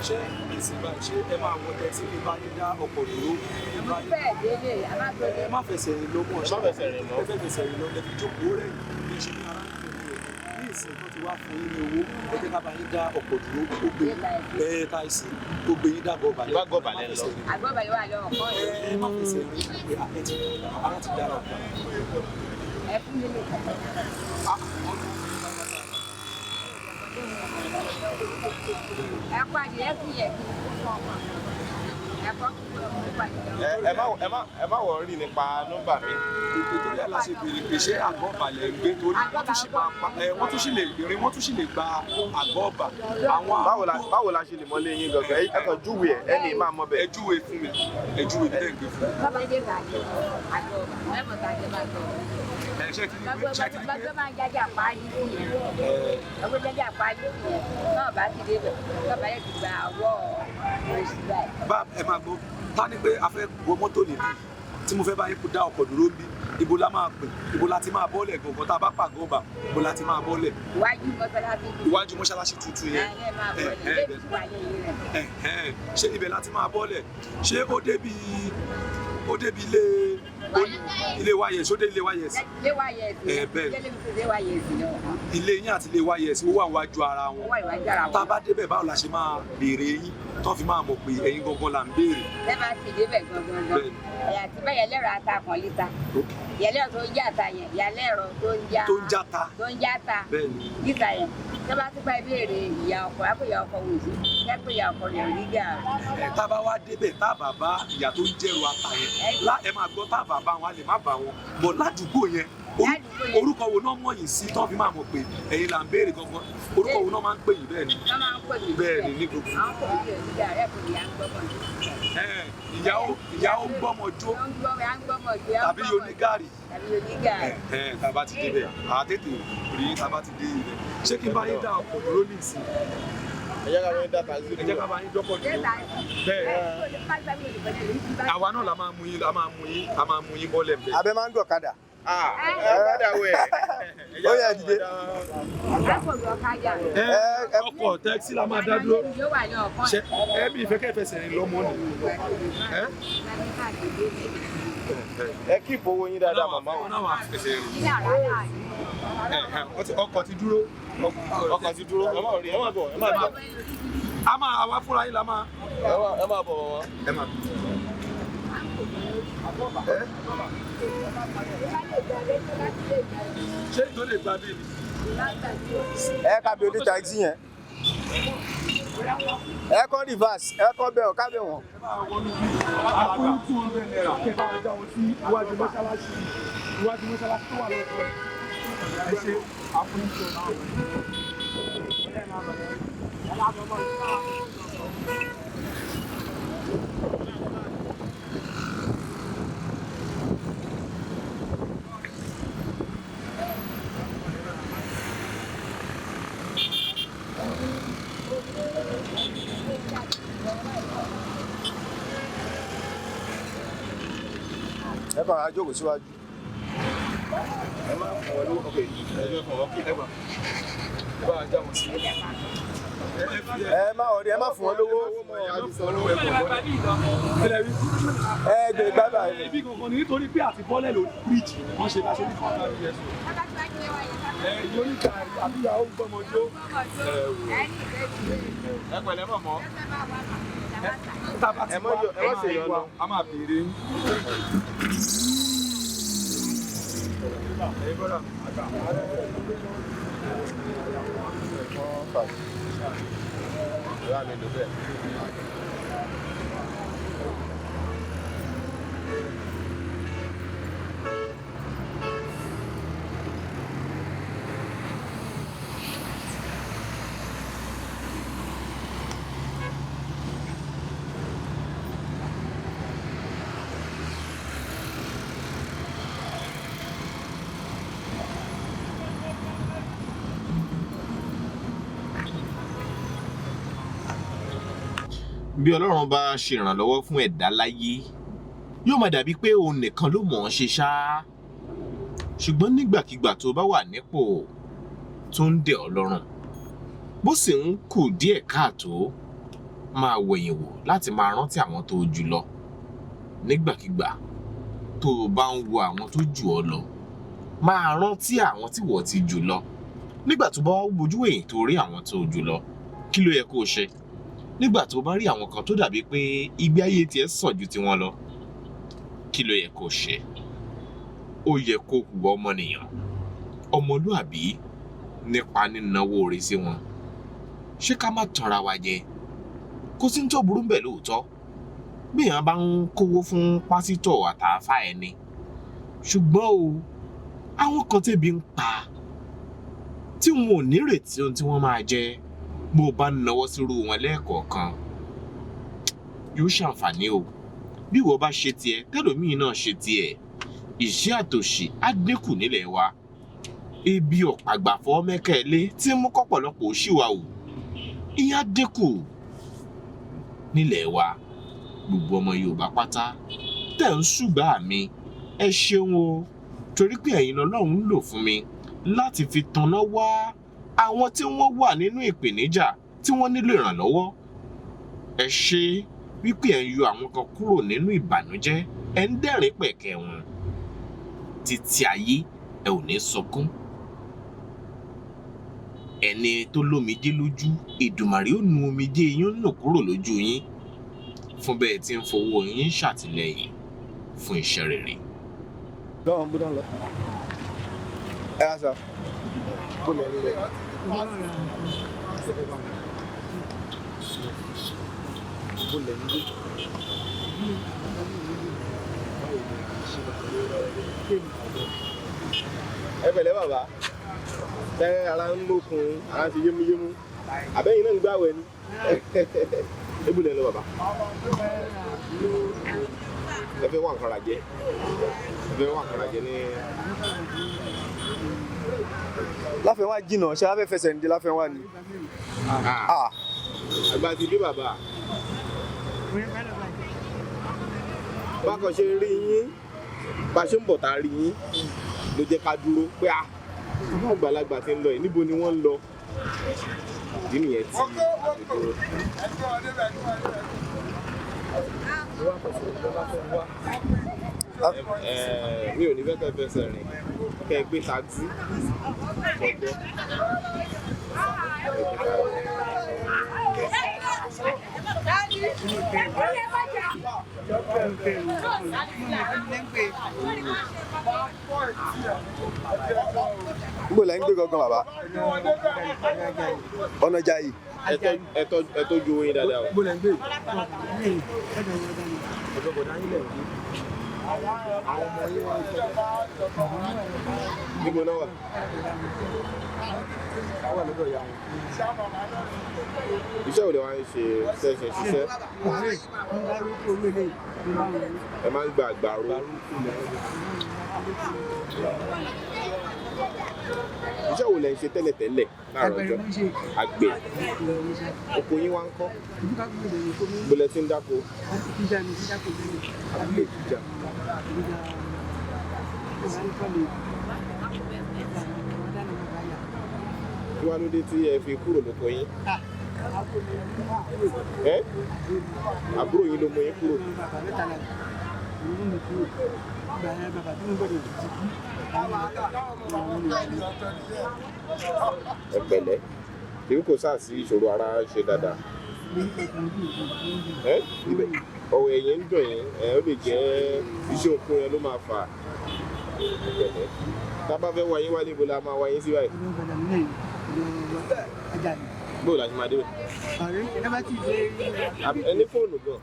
Speaker 2: Ṣé ìsìn báyìí ṣé ẹ máa wọ tẹ́tí bí bá yín dá ọkọ̀ dúró? Ẹ má fẹsẹ̀ rìn lọ mọ́.
Speaker 3: Ẹ má fẹsẹ̀ rìn lọ.
Speaker 2: Ẹ fẹ́ fẹsẹ̀ rìn lọ lẹ fi jókòó rẹ̀ bí ẹ ṣe ní ara ń tẹ̀lé rẹ̀. Ní Nísìnyí tó ti wá fún yín ní owó, ẹ jẹ́ ká bá yín dá ọkọ̀ dúró, ó gbé yín ẹ táìsì, ó gbé yín dàgọ̀ balẹ̀.
Speaker 3: Ìbá gọ̀ balẹ̀ lọ.
Speaker 7: Àgọ́bàlẹ̀ wà lọ́wọ́ kọ́ ẹ̀.
Speaker 2: Ẹ má fẹsẹ̀ rìn pé ẹ ti ara ti dára ọ̀gá.
Speaker 7: Ẹ fún mi lè kọ́. Ẹ kọ́ adìyẹ kí yẹ kí n fún ọmọ. Ẹ kọ́ kí n fún adìyẹ.
Speaker 3: Ẹ má wọrí nípa nọ́mbà mi.
Speaker 2: Nítorí ẹ̀ la ṣe béèrè pé ṣé àgọ́ ọ̀bàlẹ̀ ń gbé, torí wọ́n tún sì máa pa ẹ, wọ́n tún sì lè ìrìn, wọ́n tún sì lè gba àgọ́ ọ̀bà. Àwọn
Speaker 3: Báwo la ṣe lè mọlé yín gangan? Ẹ kàn júwe ẹ, ẹni máa mọ bẹ̀.
Speaker 2: Ẹ júwe fún mi, ẹ júwe bí tẹ́ ń gbé fún mi.
Speaker 7: Bàbá dé bàjẹ́ àgọ́ ọ̀bà, ẹ mọ̀ bàjẹ́ bá gbọ́.
Speaker 2: Ẹ ṣe ti ní pé ṣe ti ní pé
Speaker 7: Bàbá máa ń jáde àpáyé fún yẹn. Bàbá jáde àpáyé fún yẹn. Náà bá ti débẹ̀, bàbá yẹn ti gba àwọ̀ oṣù báyìí.
Speaker 2: Bá ẹ máa gbọ́, ta ni pé a fẹ́ wọ mọ́tò níbí tí mo fẹ́ bá yín dá ọkọ̀ dúró bí, ibo la máa pè, ibo la ti máa bọ́lẹ̀ gangan tá a bá pàgọ́ ọ̀bà, ibo la ti máa bọ́lẹ̀?
Speaker 7: Iwájú mọ́sálásí.
Speaker 2: Iwájú mọ́ṣáláṣí tuntun yẹn.
Speaker 7: Ẹ máa bọ́lẹ̀. Ilé ìtura yẹn yìí rẹ̀.
Speaker 2: Ẹ̀hẹ́n. Ṣé ibẹ̀ la ti máa bọ́lẹ̀? Ṣé ó débi ilé YS, ó dé ilé YS?
Speaker 7: Ilé YS.
Speaker 2: Ẹ bẹ́ẹ̀.
Speaker 7: Ilé ilé YS náà.
Speaker 2: Ilé yín àti ilé YS ó wà wájú ara wọn.
Speaker 7: Ó wà iwájú ara wọn.
Speaker 2: Tá a bá débẹ̀, báwo la ṣe máa béèrè yín tó fi máa mọ̀ pé ẹ̀yin gangan là ń béèrè?
Speaker 7: Ẹ bá ti débẹ̀ gangan.
Speaker 2: Bẹ́ẹ̀ni.
Speaker 7: Ẹ̀yà tí bẹ́ẹ̀ yẹlẹ́rọ ata kan líta. Yẹlẹ́rọ tó ń já ta yẹn, yẹlẹ́rọ tó ń já.
Speaker 2: Tó ń já ta.
Speaker 7: Tó ń já ta.
Speaker 2: Bẹ́ẹ̀ni.
Speaker 7: Líta yẹn. Tó bá tún bá ìbéèrè ìyá ọkọ, á pè ìyá ọkọ wò sí. Ẹ pè ìyá ọkọ rẹ̀ rí gà.
Speaker 2: Ẹ tá a bá wá débẹ̀, tá a bá bá ìyá tó ń jẹ́rù ata yẹn, lá ẹ máa gbọ́, tá a bá bá wọn, a lè má bá wọn bọ̀ ládùúgbò yẹn. Orúkọ wo náà mọ̀ yín sí tán fi máa mọ̀ pé ẹ̀yin là ń béèrè gangan? Orúkọ wo náà máa ń pè yín? Bẹ́ẹ̀ ni.
Speaker 7: Wọ́n máa ń pè mí.
Speaker 2: Bẹ́ẹ̀ ni, ní gbogbo.
Speaker 7: Àwọn kò ní òní gà, ẹ kò ní à ń gbọ́mọ̀ jó.
Speaker 2: Ìyá ó ń gbọ́mọ jó.
Speaker 7: Ó ń gbọ́mọ̀ jó.
Speaker 2: Tàbí onígàrí.
Speaker 7: Tàbí onígàrí.
Speaker 2: Tá a bá ti débẹ̀, à á tètè rí tá a bá ti dé ibẹ̀. Ṣé kí n bá yín dá ọkọ̀ dúró ní ìsìn?
Speaker 3: Ẹ jẹ́ ká bá yín dá taxi
Speaker 2: Ẹ jẹ́ ká bá yín dọ́kọ̀ dúró. Bẹ́ẹ̀ àwa náà la máa mú yín, la máa mú yín, a máa mú yín bọ́lẹ̀ mbẹ́.
Speaker 1: Abẹ máa ń gbọ̀kadà.
Speaker 3: Ọ̀kadà wẹ̀.
Speaker 1: Ó yá, dìde.
Speaker 2: Ọkọ̀ tẹ́kisí la máa dá dúró. Ṣé ẹ bí ìfẹ́ kẹ́ fẹsẹ̀ rìn lọ́mọ ni?
Speaker 3: Ẹ kí ìfowó yín dáadáa, màmá o.
Speaker 2: Náà wà fẹsẹ̀ rìn. Ọkọ̀ ti dúró.
Speaker 3: Ọkọ̀ ti dúró. Ẹ má rí, ẹ má bọ̀, ẹ má bọ̀.
Speaker 2: A máa wá fúnra yín la máa.
Speaker 3: Ẹ má bọ̀ màmá.
Speaker 2: Ẹ má bọ̀. Ṣé tó lè gba bí mi?
Speaker 1: Ẹ ká bí oní taxi yẹn. Ẹ kọ́ reverse, ẹ kọ́ bẹ̀ ọ́ ká bẹ̀ wọ́n.
Speaker 2: Àkúrú ₦200 kẹ́ bá wọn dá wọn sí iwájú mọ́ṣáláṣí, iwájú mọ́ṣáláṣí tó wà lọ́kọ̀ọ́. Ẹ ṣe àkúrú ₦200.
Speaker 1: Ẹ kàn á jókòó síwájú.
Speaker 2: Ẹ má fún wọn lówó, ok, ẹ jẹ́ fún wọn, ẹ gbà. Ẹ bá wa já wọn sí.
Speaker 1: Ẹ má ọ̀rẹ́, ẹ má fún wọn lówó. Ẹ gbé gbábà yìí.
Speaker 2: Ibi kankan ni nítorí pé àti bọ́lẹ̀ lórí bíríìjì wọ́n ṣe láṣẹ ní fún ọ̀gá yẹn sọ. Ẹ yóò ní ká àbíyá ó ń gbọ́mọ jó.
Speaker 3: Ẹ pẹ̀lẹ́ mọ̀mọ́.
Speaker 2: Tá a bá ti
Speaker 3: Ẹ má
Speaker 2: wá,
Speaker 3: yọ- ẹ má ṣe yọnu.
Speaker 2: a máa béèrè yín. Ẹ̀yin brother mi, àgbà.
Speaker 3: Ìyá mi ló bẹ́ẹ̀. Bí Ọlọ́run bá ṣèrànlọ́wọ́ fún ẹ̀dá láyé, yóò máa dàbí pé òun nìkan ló mọ̀ ọ́n ṣe ṣáá, ṣùgbọ́n nígbàkigbà tó bá wà nípò tó ń dẹ̀ ọ́ lọ́rùn, bó sì ń kù díẹ̀ káàtó, máa wẹ̀yìn wò láti máa rántí àwọn tó jù lọ. Nígbàkigbà tó o bá ń wo àwọn tó jù ọ́ lọ, máa rántí àwọn tí wọ́n ti jù lọ. Nígbà tó bá wá wojú ẹ̀yìn tó rí àwọn tó jù lọ, kí ló yẹ kó o ṣe? Nígbà tó bá rí àwọn kan tó dàbí pé ìgbé ayé tiẹ̀ sàn ju tiwọn lọ, kí ló yẹ kó o ṣe? Ó yẹ kó hùwà ọmọnìyàn, ọmọlúàbí, nípa nínáwó oore sí wọn. Ṣé ká má tanra wa jẹ, kò sí ní tó burú bẹ́ẹ̀ lóòótọ́ bí èèyàn bá ń kówó fún pásítọ̀ àtàáfà ẹni, ṣùgbọ́n o, àwọn kan tẹ́bi ń pa tí wọn ò nírètí ohun tí wọ́n máa jẹ, bó o bá nawọ́ sírú wọn lẹ́ẹ̀kọ̀ọ̀kan, yóò ṣàǹfààní o. Bí ìwọ bá ṣe tiẹ̀, tẹ́lòmíì náà ṣe tiẹ̀, ìṣẹ́ àtòṣì á dínkù nílẹ̀ wa. Ebi ọ̀pàgbàfọ́ mẹ́kẹ́lé tí ń mú kọ́pọ̀lọpọ̀ òṣìwà wù, ìyẹn á dínkù nílẹ̀ wa. Gbogbo ọmọ Yorùbá pátá tẹ̀ ń ṣùgbà mi, ẹ ṣeun o, torí pé ẹ̀yin lọ́lọ́run ń lò fún mi láti fi tanná wá àwọn tí wọ́n wà nínú ìpèníjà tí wọ́n nílò ìrànlọ́wọ́. Ẹ ṣe wípé ẹ̀ ń yọ àwọn kan kúrò nínú ìbànújẹ́, ẹ̀ ń dẹ́rìn pẹ̀kẹ́ wọn. Títí ayé ẹ ò ní sunkún. Ẹni tó lómijé lójú, Èdùmàrè ó nu omijé yín nù kúrò lójú yín fún bẹ́ẹ̀ tí ń fowó yín ṣàtìlẹ́yìn fún iṣẹ́ rere.
Speaker 1: Lọ́wọ́n bó dán lọ. Ẹ á sọ. Bó lẹ ń lọ. Bó lẹ ń lọ. Ẹ pẹ̀lẹ́ bàbá, tẹ ara ń lókun, ara ń ṣe yémúyémú, àbẹ́yìn náà ń gbàwẹ̀ ni. Ebú lẹ ń lọ bàbá. Ẹ fẹ́ wá nǹkan rà jẹ. Ẹ fẹ́ wá nǹkan rà jẹ ní.
Speaker 8: Láfẹnwá jìnnà, ṣé láfẹ́ fẹsẹ̀ ń di Láfẹnwá ni?
Speaker 3: Àgbà ti dé bàbá. Bákan ṣe rí yín, bá ṣe ń bọ̀ tá a rí yín, ló jẹ́ ká dúró pé a àwọn àgbàlagbà ti ń lọ yìí, níbo ni wọ́n ń lọ? Ìdí nìyẹn tí a fi dúró. Mi ò ní fẹ́ kẹ́ fẹsẹ̀ rìn, kẹ́ gbé taxi.
Speaker 8: Níbo lẹ ń gbé gangan bàbá? Ọ̀nà Jàyè.
Speaker 3: Ẹ tọ́jú owó yín dáadáa o.
Speaker 2: Níbo lẹ ń gbé? Ọ̀dọ̀ bọ̀dá yín lẹ̀ ń gbé. Àwọn ọmọ yín wá ń sọ.
Speaker 3: Níbo náà wà?
Speaker 2: Wọ́n wà lọ́dọ̀ ìyá wọn.
Speaker 3: Iṣẹ́ wo lè wá ń ṣe ṣẹ̀ṣẹ̀ ṣiṣẹ́? Ẹ máa ń gba àgbàro. Iṣẹ́ wo lẹ ń ṣe tẹ́lẹ̀tẹ́lẹ̀ láàárọ̀ ọjọ́? Àgbẹ̀. Oko yín wá ń kọ́? Bó lẹ ti ń dáko? Abúlé Ìkìjà. Kí wá ló dé tí ẹ fi kúrò lóko yín? Ẹ́ àbúrò yín ló mú yín kúrò. Ẹ pẹ̀lẹ́, èmi kò sáà sí ìṣòro ara ṣe dáadáa. Ẹ́ ibẹ̀ ọwọ́ ẹ̀yìn ń dùn yín, ẹ̀ ó lè jẹ́ iṣẹ́ òkun yẹn ló máa fà á. Ẹ pẹ̀lẹ́, tá a bá fẹ́ wá yín wálé, ibo la máa wá yín sí báyìí? Bóò la ṣe máa débẹ̀? Ẹ ní fóònù gan.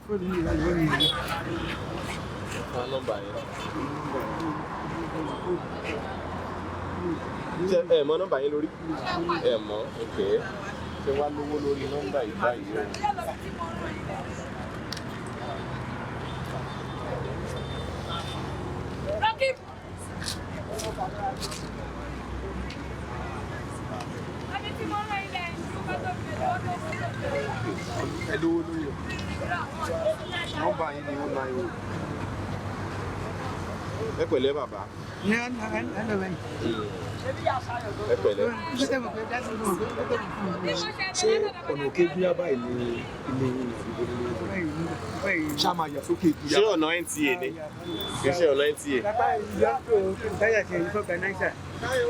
Speaker 3: Fún nọ́mbà yẹn. Ṣé ẹ mọ nọ́mbà yín lórí? Ẹ mọ̀, ok. Ṣé wàá lówó lórí nọ́mbà yìí báyìí o?
Speaker 1: Ẹ lówó lórí ẹ. Nọ́mbà yín ni 090.
Speaker 3: Ẹ pẹ̀lẹ́ bàbá. Ẹ pẹ̀lẹ́.
Speaker 2: Ṣé ọ̀nà òkè bíyà báyìí ni ilé yín ni àbí bó nílé yín? Ṣá máa yà sókè bíyà.
Speaker 3: Ṣé ọ̀nà NTA ni? Kì í ṣe ọ̀nà NTA.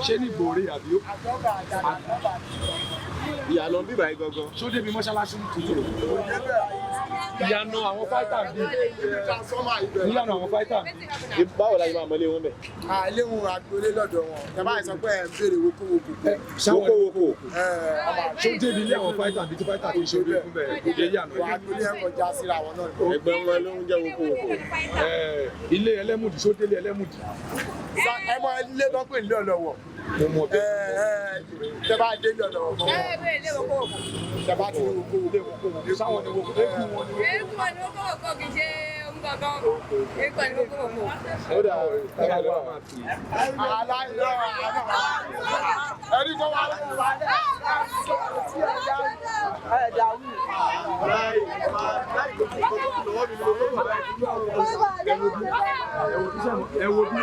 Speaker 2: Ṣé ní gbòòrè àbí ó?
Speaker 1: Ìyànà bíbá yìí gangan.
Speaker 2: Ṣó débi mọ́ṣáláṣí tuntun? Ìyànà àwọn fáìtà bí. Ìyànà àwọn fáìtà bí.
Speaker 1: Báwo la yìí máa mọlé wọn bẹ̀?
Speaker 9: Àléhùn agboolé lọ́dọ̀ wọn. Ẹ bá sọ pé ẹ ń béèrè wokówokò.
Speaker 1: Wokowoko.
Speaker 2: Ṣó débi ilé àwọn fáìtà bí tí fáìtà ti ṣe orí fún bẹ́ẹ̀ kò dé ìyànà
Speaker 9: Wà agboolé ẹ̀ kọjá síra wọn náà.
Speaker 1: Ẹgbẹ́ wọn ló ń jẹ́ wokowoko.
Speaker 2: Ilé ẹlẹ́mùdì, ṣó délé ẹlẹ́mùdì?
Speaker 9: Ẹ mọ ilé tó ń pè ní ọ̀lọ́wọ̀.
Speaker 2: Mo mọ bẹ́ẹ̀.
Speaker 9: Tẹ bá dé ní ọ̀lọ́wọ̀ fún wọn. Tẹ bá ti ní wokowoko.
Speaker 2: Sáwọn ni wokowoko. Eégún wọn ni
Speaker 7: Eégún wọn ni wokowoko, kì í ṣe ohun gangan. Eégún wọn ni wokowoko.
Speaker 1: Ó dà
Speaker 2: ẹ bá wà máa pè é.
Speaker 9: Aláìlọ́ ẹni kọ́ wà
Speaker 2: Ẹ wo bí.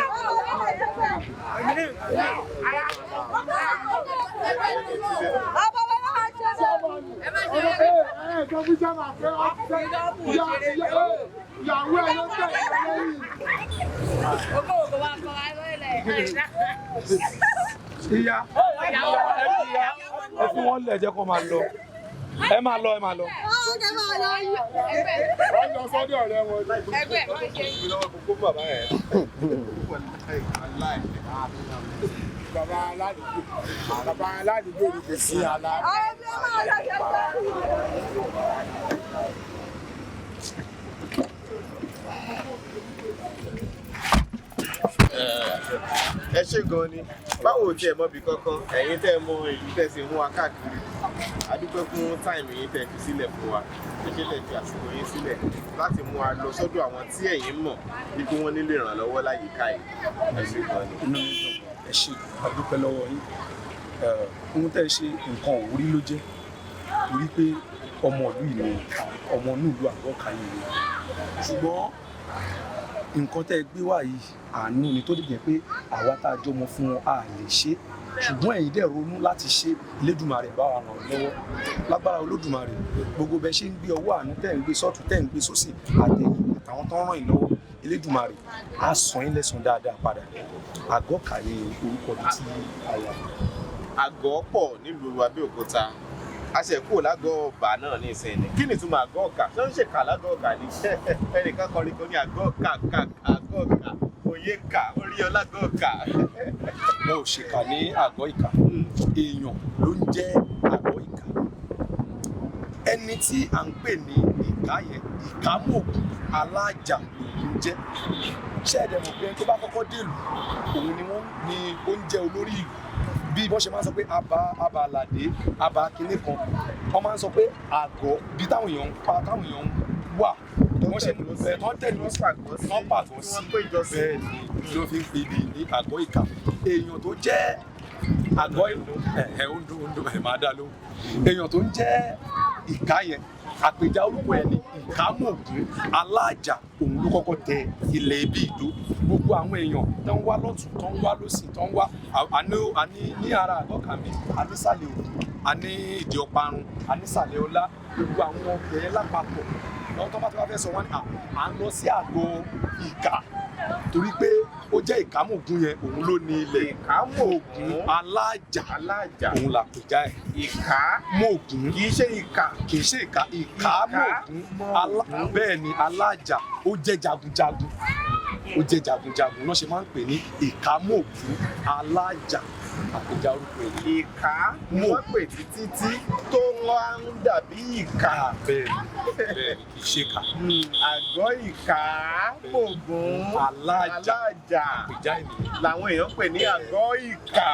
Speaker 9: Ìyàwó ẹ̀ ló tẹ̀lé lẹ́yìn.
Speaker 7: Wokowoko wa kọ́ wa lọ́lẹ̀.
Speaker 2: Ìyá ẹ fi wọ́n lẹ̀, jẹ́ kó máa lọ. Ẹ máa lọ, ẹ máa lọ.
Speaker 9: Wọ́n lọ sọ́dọ̀ ọ̀rẹ́ wọn.
Speaker 7: Ẹgbẹ́ wọn ṣe.
Speaker 9: Bàbá aládùúgbò, bàbá aládùúgbò ni kò sí àlá.
Speaker 1: Ẹ ṣé gan ni. Báwo tí ẹ mọbi kankan, ẹ̀yin tẹ́ ẹ mọ ìlú tẹ́ sì mú wa káàkiri. A dúpẹ́ fún táìmù yín tẹ́ fi sílẹ̀ fún wa. Ẹ ṣé tẹ́ fi àsìkò yín sílẹ̀ láti mú wa lọ sọ́dọ̀ àwọn tí ẹ̀yin mọ̀ wípé wọ́n nílò ìrànlọ́wọ́ láyìíká yìí. Ẹ ṣé gan ni.
Speaker 2: Inú mi dùn, ẹ ṣé, a dúpẹ́ lọ́wọ́ yín. Ohun tẹ́ ẹ ṣe, nǹkan òwúrí ló jẹ́, torí pé ọmọ ìlú yìí ni, ọmọ inú ìlú Àgọ́kà yìí ni. Ṣùgbọ́n nǹkan tẹ́ ẹ gbé wá yìí, àánú ni, tó dìgbẹ́ pé àwa tá a jọmọ fún wọn a lè ṣe, ṣùgbọ́n ẹ̀yin dẹ̀ ronú láti ṣe. Elédùmarè bá wa ràn lọ́wọ́. Lágbára Olódùmarè, gbogbo bẹ ṣe ń gbé ọwọ́ àánú tẹ́ ń gbé sọ́tún, tẹ́ ń gbé sósì, àtẹ̀yìn àtàwọn tó ń ràn yín lọ́wọ́, Elédùmarè á san yín lẹ́san dáadáa padà. Àgọ́kà ni orúkọ ibi tí a wà.
Speaker 1: Àgọ́ pọ̀ nílùú Abẹ́òkúta. A ṣe kúrò lágọ̀ọ́ ọ̀bà náà ní ìsìn ni. Kí ni ìtumọ̀ àgọ́ ọ̀kà? Ṣé ń ṣèkà lágọ̀ọ́ ọ̀kà ni? Ẹnìkan kọrin kan ní àgọ́ ọ̀kà kà àgọ́ ọ̀kà òye kà orí ọlágọ́ ọ̀kà.
Speaker 2: Wọn ò ṣèkà ní àgọ́ ìkà. Èèyàn ló ń jẹ́ àgọ́ ìkà. Ẹni tí à ń pè ní ìkà yẹn, Ìkámògùn Alájà lòún jẹ́. Ṣé ẹ dẹ̀ mọ̀ pé ẹni tó bá kọ́kọ́ dèlù, òun ni wọ́n ní ó ń jẹ́ olórí ìlú? Bí wọ́n ṣe máa ń sọ pé àbá àbá àlàdé, àbá kinní kan, wọ́n máa ń sọ pé àgọ́ bí táwọn èèyàn ń pa, táwọn èèyàn ń wà, wọ́n ṣe ẹ̀ tán tẹ̀lé sí, wọ́n pàgọ́ sí. Bẹ́ẹ̀ ni ló fi ń pè bí ní àgọ́ ìkà. Èèyàn tó jẹ́ àgọ́ ẹ̀ ó ń dún, ó ń dún, ẹ̀ máa dá lóhùn. Èèyàn tó ń jẹ́ ìkà yẹn, àpèjá orúkọ ẹ̀ ní Ìkámògùn Aláàjà, òun ló kọ́kọ́ tẹ ilẹ̀ ibi ìdó. Gbogbo àwọn èèyàn tó ń wá lọ́tún, tó ń wá lọ́sì, tó ń wá àní ní ara Àgọ́kà mi, ànísàlẹ̀ òkú, àní ìdí ọparun, ànísàlẹ̀ ọlá, gbogbo àwọn ọbẹ̀ yẹn lápapọ̀ lọ́wọ́ tó bá ti wá fẹ́ sọ wọ́n ní à ń lọ sí àgọ́ ìkà, torí pé ó jẹ́ Ìkámògùn yẹn, òun ló ní ilẹ̀.
Speaker 1: Ìkámògùn
Speaker 2: Aláàjà.
Speaker 1: Aláàjà.
Speaker 2: Òun là pèjá ẹ̀.
Speaker 1: Ìkámògùn. Kì í ṣe ìkà.
Speaker 2: Kì í ṣe ìkà. Ìkámògùn, bẹ́ẹ̀ ni, Aláàjà. Ó jẹ́ jagunjagun, ó jẹ́ jagunjagun náà ṣe máa ń pè ní Ìkámògùn Aláàjà, àpèjá orúkọ ẹ̀.
Speaker 1: Ìkà ni wọ́n pè títí tí tó wá ń dàbí ìkà.
Speaker 2: Bẹ́ẹ̀ ni, bẹ́ẹ̀ ni, kì í ṣe kà.
Speaker 1: Àgọ́ Ìkámògùn
Speaker 2: Aláàjà.
Speaker 1: Aláàjà
Speaker 2: àpèjá ènìyàn
Speaker 1: làwọn èèyàn pè ní àgọ́ ìkà.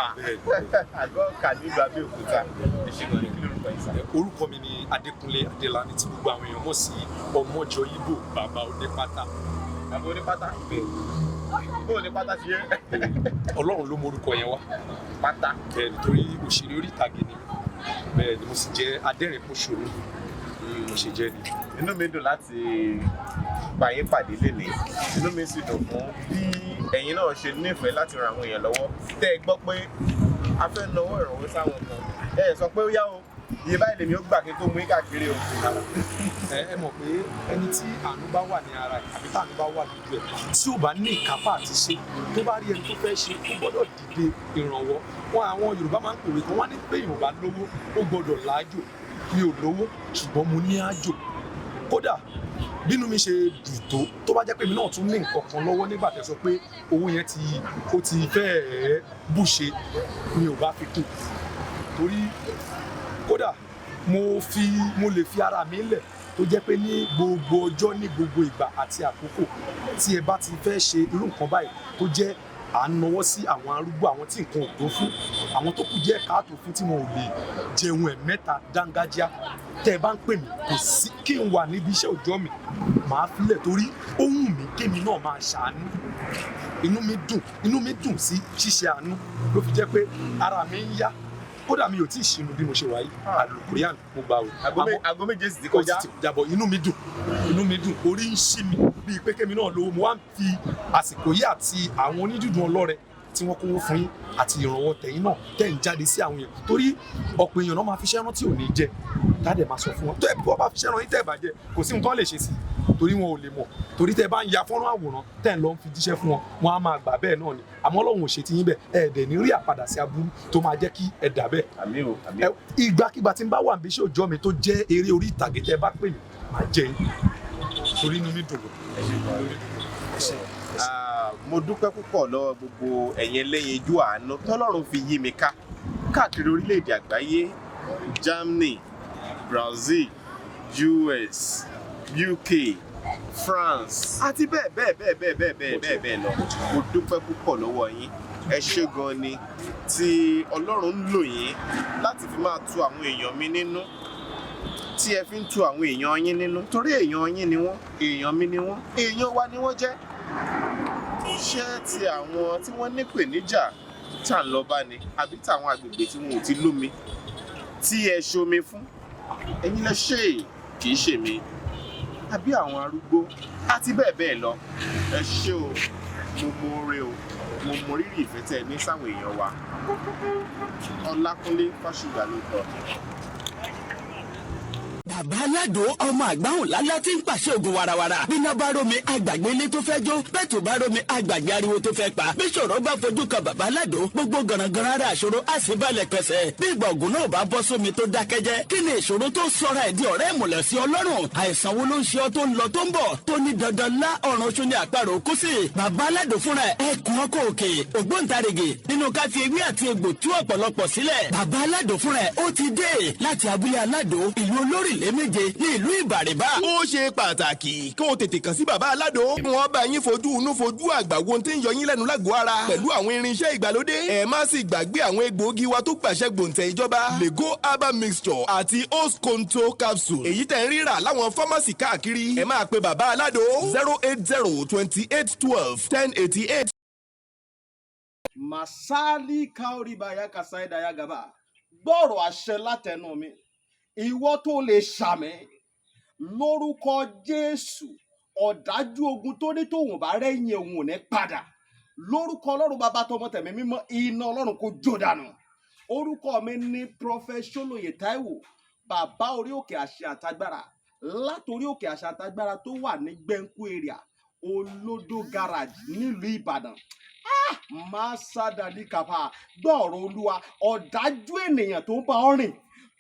Speaker 1: Àgọ́ ìkà nílùú Abẹ́òkúta. Ẹ ṣé gan ni. Kí lórúkọ yín sá?
Speaker 2: Orúkọ mi ni Adékúnlé Adélàní, tí gbogbo àwọn èèyàn mọ̀ sí Ọmọjọ Ìbò, bàbá onípátá.
Speaker 1: Bàbá onípátá. Bó onípátá ṣe yé?
Speaker 2: Ọlọ́run ló mọ orúkọ yẹn wá.
Speaker 1: Pátá.
Speaker 2: Bẹ́ẹ̀ ni, torí òṣèré orí ìtàgé ni mí. Bẹ́ẹ̀ ni, mo sì jẹ́ adẹ́rìn-pọ̀ṣọ́nù. Mo ṣe jẹ́ ni.
Speaker 1: Inú mi dùn láti bá yín pàdé lénìí. Inú mi sì dùn fún bí ẹ̀yin náà ṣe nífẹ̀ẹ́ láti ran àwọn èèyàn lọ́wọ́. Tẹ́ ẹ gbọ́ pé a fẹ́ nawọ́ ìrànwọ́ sáwọn kan, ẹ sọ pé ó yá o, Iye báyìí lèmi ó gbà kí n tó mú yín káàkiri o.
Speaker 2: Ẹ mọ̀ pé ẹni tí àánú bá wà ní ara ẹ̀ àbí táànú bá wà lójú ẹ̀, tí ò bá ní ìkápá àti ṣe, tó bá rí ẹni tó fẹ́ ṣe, ó gbọ́dọ̀ dìde ìrànwọ́ wọn. Àwọn Yorùbá máa ń pòwe kan, wọ́n ní pé èèyàn bá lówó, ó gbọ́dọ̀ láájò. Mi ò lówó, ṣùgbọ́n mo ní àjò. Kódà bínú mi ṣe dùn tó, tó bá jẹ́ pé mi náà tún ní nǹkan kan lọ́wọ́ nígbà tẹ́ sọ pé owó yẹn ti ó ti fẹ́ẹ̀ẹ́ bùṣe, mi ò bá fi kún, torí kódà mo lè fi ara mi lẹ̀, tó jẹ́ pé ní gbogbo ọjọ́, ní gbogbo ìgbà àti àkókò tí ẹ bá ti fẹ́ ṣe irú nǹkan báyìí, tó jẹ́ à ń nawọ́ sí àwọn arúgbó, àwọn tí nǹkan ò tó fún, àwọn tó kù díẹ̀ káàtó fún, tí wọn ò lè jẹun ẹ̀ mẹ́ta dángájíá, tẹ́ ẹ bá ń pè mí, kò sí kí n wà níbi iṣẹ́ òòjọ́ mi, màá filẹ̀, torí ó wù mí kémi náà máa ṣàánú. Inú mi dùn, inú mi dùn sí ṣíṣe àánú, ló fi jẹ́ pé ara mi ń yá. Kódà mi ò tí ì ṣínú bí mo ṣe wà yìí, àlùkùránì mo gbà o.
Speaker 1: Aago 7 sì ti kọjá.
Speaker 2: Ó sì ti kọjá bọ̀. Inú mi dùn, inú mi dùn, orí ń ṣí mi bíi pé kémi náà lówó. Mo wá ń fi àsìkò yìí àti àwọn onídùúdùn ọlọ́rẹ tí wọ́n kówó fún yín àti ìrànwọ́ tẹ̀yìn náà tẹ̀ ń jáde sí àwọn èèyàn, torí ọ̀pọ̀ èèyàn náà máa fi iṣẹ́ rán tí ò ní jẹ, táàdẹ̀ máa sọ fún wọn tó ẹ̀ bí wọ́n bá fi iṣẹ́ rán yín tẹ̀ bàjẹ́, kò sí nǹkan lè ṣe sí i, torí wọn ò lè mọ̀, torí tẹ́ bá ń ya fọ́nrán àwòrán tẹ́ ń lọ ń fi jíṣẹ́ fún wọn, wọn á máa gbà bẹ́ẹ̀ náà ni. Àmọ́ Ọlọ́run ò ṣe ti yín bẹ́ẹ̀, ẹ̀ dẹ̀ ní rí àpadà sí aburú tó máa jẹ́ kí ẹ dà bẹ́ẹ̀.
Speaker 1: Àmín o, àmín.
Speaker 2: Ìgbàkigbà tí n bá wà níbi iṣẹ́ òòjọ́ mi tó jẹ́ eré orí ìtàgé, tẹ́ bá pè mí, màá jẹ yín, torí inú mi dùn.
Speaker 1: Ẹ ṣe gan ni. Mo dúpẹ́ púpọ̀ lọ́wọ́ gbogbo ẹ̀yin ẹlẹ́yinjú àánú tọ́lọ́run fi yí mi ká káàkiri orílẹ̀-èdè àgbáyé: Germany, Brazil, US, UK, France àti bẹ́ẹ̀ bẹ́ẹ̀ bẹ́ẹ̀ bẹ́ẹ̀ bẹ́ẹ̀ bẹ́ẹ̀ bẹ́ẹ̀ bẹ́ẹ̀ lọ. Mo dúpẹ́ púpọ̀ lọ́wọ́ yín. Ẹ ṣé gan ni tí Ọlọ́run ń lò yín láti fi máa tu àwọn èèyàn mi nínú, tí ẹ fi ń tu àwọn èèyàn yín nínú, torí èèyàn yín ni wọ́n, èèyàn mi ni wọ́n, èèyàn wa ni wọ́n jẹ́. Ṣé ti àwọn tí wọ́n nípèníjà tá à ń lọ bá ni, àbí táwọn agbègbè tí wọn ò ti lómi tí ẹ ṣomi fún, ẹ̀yin lẹ ṣe é, kì í ṣe mi, àbí àwọn arúgbó àti bẹ́ẹ̀ bẹ́ẹ̀ lọ? Ẹ ṣé o, mo mọ oore o, mo mọ rírì ìfẹ́ tẹ́ ẹ ní sáwọn èèyàn wa. Ọlákúnlé Fásùgbà ló kọ.
Speaker 10: Bàbá Aládò, ọmọ àgbáhùn lálá tí ń pàṣẹ ògùn warawara. Bíná bá rómi, àgbàgbé ilé tó fẹ́ jó. Bẹ́ẹ̀ tó bá rómi, àgbàgbé ariwo tó fẹ́ pa. Bí ṣòro bá fojú kan bàbá Aládò, gbogbo gànàgànà ara àṣòro á sì balẹ̀ pẹ̀sẹ̀. Bí ìgbà ògùn náà bá bọ́ sómi tó dákẹ́jẹ́, kí ni ìṣòro tó sọra ẹ̀ di ọ̀rẹ́ ìmùlẹ̀ sí Ọlọ́run? Àìsàn wo ló ń ṣe ọ́ tó ń lọ tó ń bọ̀, tó ní dandan lá ọ̀run oṣù ní àparò kú sí? Bàbá Aládò fúnra ẹ̀ ẹkùn ọkọ̀ òkè, ògbóǹtarìgì nínú ká fi ewé àti egbò tú ọ̀pọ̀lọpọ̀ sílẹ̀. Bàbá Aládò fúnra ẹ̀ ó ti dé láti abúlé Aládò, ìlú olórílẹ̀ méje ní ìlú Ìbàrìbà.
Speaker 11: Ó ṣe pàtàkì kó o tètè kàn sí bàbá Aládò. Wọ́n bá yín fojú inú fojú àgbà wo tí ń yọ yín lẹ́nu lágọ̀ọ́ ara pẹ̀lú àwọn irinṣẹ́ ìgbàlódé. Ẹ má sì gbàgbé àwọn egbòogi wa tó gbàṣẹ gbòǹtẹ̀ ìjọba, Lego herbal mixture àti Osconto capsule, èyí tẹ̀ ń rírà láwọn fámásì káàkiri. Ẹ máa pe bàbá Aládò 08028121088.
Speaker 12: Masali kaoribaya kasaidaya gaba, gbọ́rọ̀ àṣẹ látẹnu mi, ìwọ tó lè ṣàmì lórúkọ Jésù, ọ̀dájú ogun tó ní tóun bá rẹ́yìn òun ò ní padà, lórúkọ Ọlọ́run Bàbá, tọmọ, tẹ̀mí mímọ́, iná Ọlọ́run kò jó dànù. Orúkọ mi ní Prophet Ṣólóyè Táíwò, bàbá orí òkè àṣẹ àtagbára, látòrí òkè àṣẹ àtagbára tó wà ní Gbẹ̀ǹkú area, Olódó Garage, nílùú Ìbàdàn. Máa sádàdí kàfà, gbọ́ ọ̀rọ̀ Olúwa. Ọ̀dájú ènìyàn tó ń bá ọ rìn,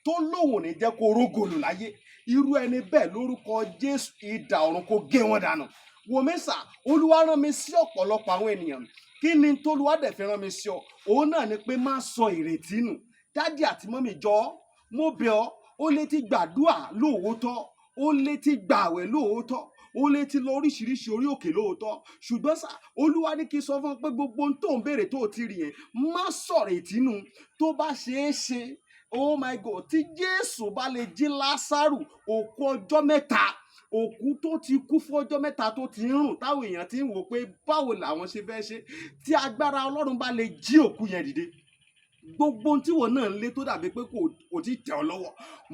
Speaker 12: tó lóun ò ní jẹ́ kó rógòlù láyé, irú ẹni bẹ́ẹ̀, lórúkọ Jésù, idà ọ̀run kó gé wọn dànù. Wòmísà, Olúwa rán mi sí ọ̀pọ̀lọpọ̀ àwọn ènìyàn. Kí ni tolúwa dẹ̀ fi rán mi sí ọ? Òun náà ni pé má sọ ìrètí nù. Daddy àti mummy, jọ̀ọ́, mo bẹ̀ ọ́. Ó lè ti gbàdúà lóòótọ́, ó lè ti gbààwẹ̀ lóòótọ́, ó lè ti lọ oríṣiríṣi orí òkè lóòótọ́, ṣùgbọ́n sà, Olúwa ní kí n sọ fún ọ pé gbogbo ohun tó ń béèrè tó o ti rí yẹn, má sọ̀rọ̀ ìtínú. Tó bá ṣeé ṣe, oh my God, tí Jésù bá lè jí Lásárù, òkú ọjọ́ 3, òkú tó ti kú fún ọjọ́ 3, tó ti ń rùn, táwọn èèyàn ti ń wò pé báwo làwọn ṣe fẹ́ ṣe, tí agbára Ọlọ́run bá lè jí òkú yẹn dìde, gbogbo ohun tí wọn náà ń lé tó dàbí pé kò tí tẹ̀ ọ́ lọ́wọ́,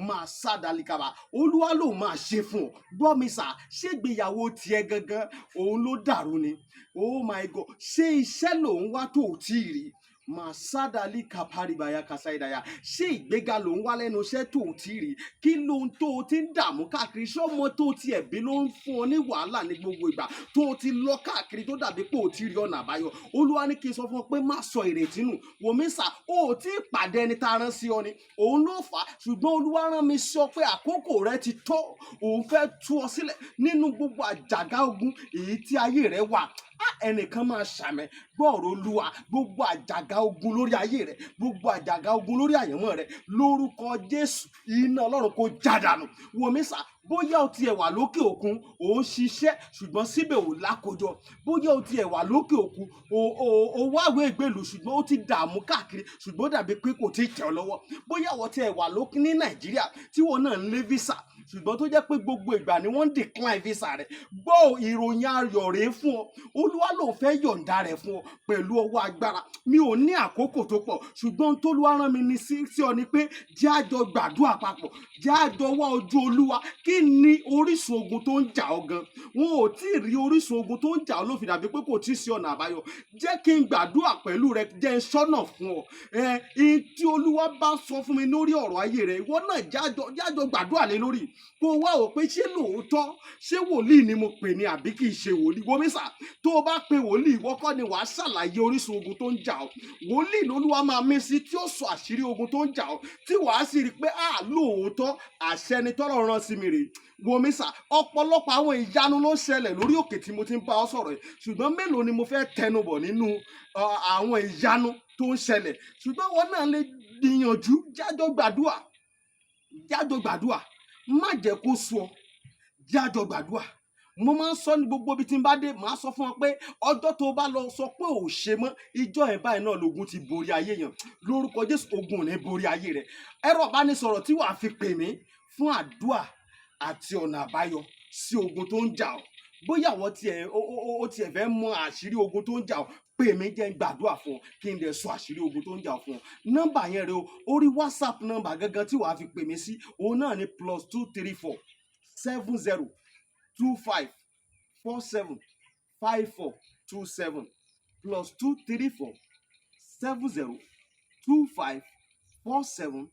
Speaker 12: máa sá dalikaba, Olúwa ló máa ṣe fún ọ. Gbọ́ mi sà, ṣé ìgbéyàwó tiẹ̀ gangan òun ló dàrú ni? Oh my God, ṣé iṣẹ́ lòun wá tó ò tí ì rí? Màsádàlì kàpárìbáyà kàsáìdàyà. Ṣé ìgbéga ló ń wá lẹ́nu iṣẹ́ tó o ti rí? Kí ló ń tó o ti ń dààmú káàkiri? Ṣé ọmọ tó o ti ẹ̀bí ló ń fún ọ ní wàhálà ní gbogbo ìgbà tó o ti lọ káàkiri tó dàbí pé o ti rí ọ̀nà àbáyọ? Olúwa ní kí n sọ fún ọ pé má sọ ìrètí nù. Wòmísà, o ò tí ì pàdé ẹni tá a rán sí ọ ni òun ló fà á, ṣùgbọ́n Olúwa rán mi sọ pé àkókò rẹ ti tó. Òun fẹ́ tú ọ sílẹ̀ nínú gbogbo àjàgà ogun èyí tí ayé rẹ wà. Á, ẹnìkan máa ṣàmẹ gbọ́ọ̀rọ̀ Olúwa. Gbogbo àjàgà ogun lórí ayé rẹ, gbogbo àjàgà ogun lórí àyànmọ́ rẹ, lórúkọ Jésù, iná Ọlọ́run kò já dànù. Wòmísà, bóyá o tiẹ̀ wà lókè òkun, ò ń ṣiṣẹ́, ṣùgbọ́n síbẹ̀ ò lákòjọ. Bóyá o tiẹ̀ wà lókè òkun, o wáwé ìgbèlú, ṣùgbọ́n ó ti dààmú káàkiri, ṣùgbọ́n ó dàbí pé kò tí ì tẹ̀ ọ́ lọ́wọ́. Bóyá o tiẹ̀ wà lókè ní Nàìjíríà tí wọn náà ń lé visa, ṣùgbọ́n tó jẹ́ pé gbogbo ìgbà ni wọ́n ń decline visa rẹ̀, gbọ́, ìròyìn ayọ̀ rèé fún ọ. Olúwa ló fẹ́ yọ̀ǹda rẹ̀ fún ọ pẹ̀lú ọwọ́ agbára. Mi ò ní àkókò tó pọ̀, ṣùgbọ́n tólúwa rán mi ní sí ọ ni pé jẹ́ àjọ gbàdúrà papọ̀, jẹ́ àjọ wá ojú Olúwa. Kí ni orísun ogun tó ń jà ọ́ gan? Wọn ò tí ì rí orísun ogun tó ń jà ọ́ ló fi dàbí pé kò tí ì sí ọ̀nà àbáyọ. Jẹ́ kí n gbàdúrà pẹ̀lú rẹ, jẹ́ n sọ́nà fún ọ. Ẹ ẹ tí Olúwa bá sọ fún mi lórí ọ̀rọ̀ ayé rẹ, ìwọ náà jájọ gbàdúrà lé lórí, kó o wá wò pé ṣé lóòótọ́, ṣé wòlíì ni mo pè ní àbí kì í ṣe wòlíì. Wòmísà, tó o bá pe wòlíì, ìwọ kọ́ ni wàá ṣàlàyé orísun ogun tó ń jà ọ́. Wòlíì lolúwa máa mí sí tí ó sọ àṣírí ogun tó ń jà ọ́, tí wàá sì rí i pé à lóòótọ́, àṣẹ ni tọ́lọ̀ rán sí mi rèé. Wòmísà, ọ̀pọ̀lọpọ̀ àwọn ìyanu ló ń ṣẹlẹ̀ lórí òkè tí mo ti ń bá ọ sọ̀rọ̀ yìí, ṣùgbọ́n mélòó ni mo fẹ́ tẹnubọ̀ nínú àwọn ìyanu tó ń ṣẹlẹ̀? Ṣùgbọ́n wọn náà lè gbìyànjú, jájọ gbàdúà, jájọ gbàdúà. Má jẹ́ kó sú ọ, jájọ gbàdúà. Mo máa ń sọ ní gbogbo ibi tí n bá dé, màá sọ fún ọ pé ọjọ́ tó o bá lọ sọ pé ò ṣe mọ́, ìjọ ẹ̀ báyìí náà lógun ti borí ayé yẹn. Lórúkọ Jésù, ogun ò ní borí ayé rẹ. Ẹ̀rọ ìbánisọ̀rọ̀ tí wàá fi pè mí fún àdúà àti ọ̀nà àbáyọ sí ogun tó ń jà ọ́, bóyá àwọn tiẹ̀ ó tiẹ̀ fẹ́ mọ àṣírí ogun tó ń jà ọ́, pè mí, jẹ́ n gbàdúrà fún ọ, kí n dẹ̀ sọ àṣírí ogun tó ń jà ọ́ fún ọ. Nọ́mbà yẹn rẹ o, orí WhatsApp nọ́mbà gangan tí wàá fi pè mí sí, òun náà ni +234 70 25 47 54 27, +234 70 25 47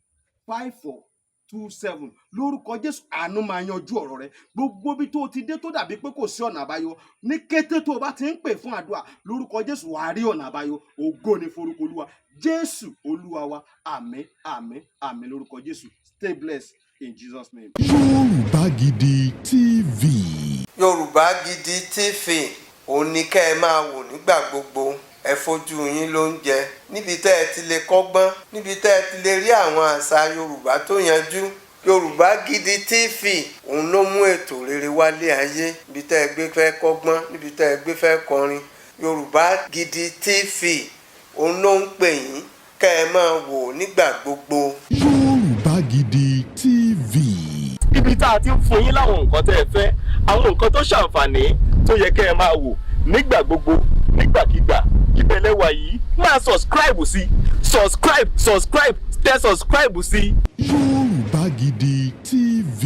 Speaker 12: 54 27. Lórúkọ Jésù, àánú máa yanjú ọ̀rọ̀ rẹ. Gbogbo ibi tó o ti dé tó dàbí pé kò sí ọ̀nà àbáyọ, ní kété tó o bá ti ń pè fún àdúrà, lórúkọ Jésù, wàá rí ọ̀nà àbáyọ. Ògo ni forúkọ Olúwa. Jésù Olúwa wa. Àmín, àmín, àmín lórúkọ Jésù. Stay blessed in Jesus' name.
Speaker 5: Yorùbá Gidi TV.
Speaker 13: Yorùbá Gidi TV, òun ni kẹ́ ẹ máa wò nígbà gbogbo. Ẹ fojú yín ló ń jẹ níbi tẹ́ ẹ ti lè kọ́gbọ́n, níbi tẹ́ ẹ ti lè rí àwọn àṣà Yorùbá tó yanjú. Yorùbá Gidi TV, òun ló mú ètò rere wálé ayé. Níbi tẹ́ ẹ gbé fẹ́ kọ́gbọ́n, níbi tẹ́ ẹ gbé fẹ́ kọrin, Yorùbá Gidi TV, òun ló ń pè yín kẹ́ ẹ máa wò nígbà gbogbo.
Speaker 5: Yorùbá Gidi TV.
Speaker 11: Ibi tá a ti ń fún yín láwọn nǹkan tẹ́ ẹ fẹ́, àwọn nǹkan tó ṣàǹfààní tó yẹ kẹ́ ẹ máa wò nígbà gbogbo, nígbàkigbà, ìbẹ̀lẹ̀ wà yìí. Máa subscribe sí, subscribe, subscribe, tẹ subscribe sí.
Speaker 5: Yorùbá Gidi TV.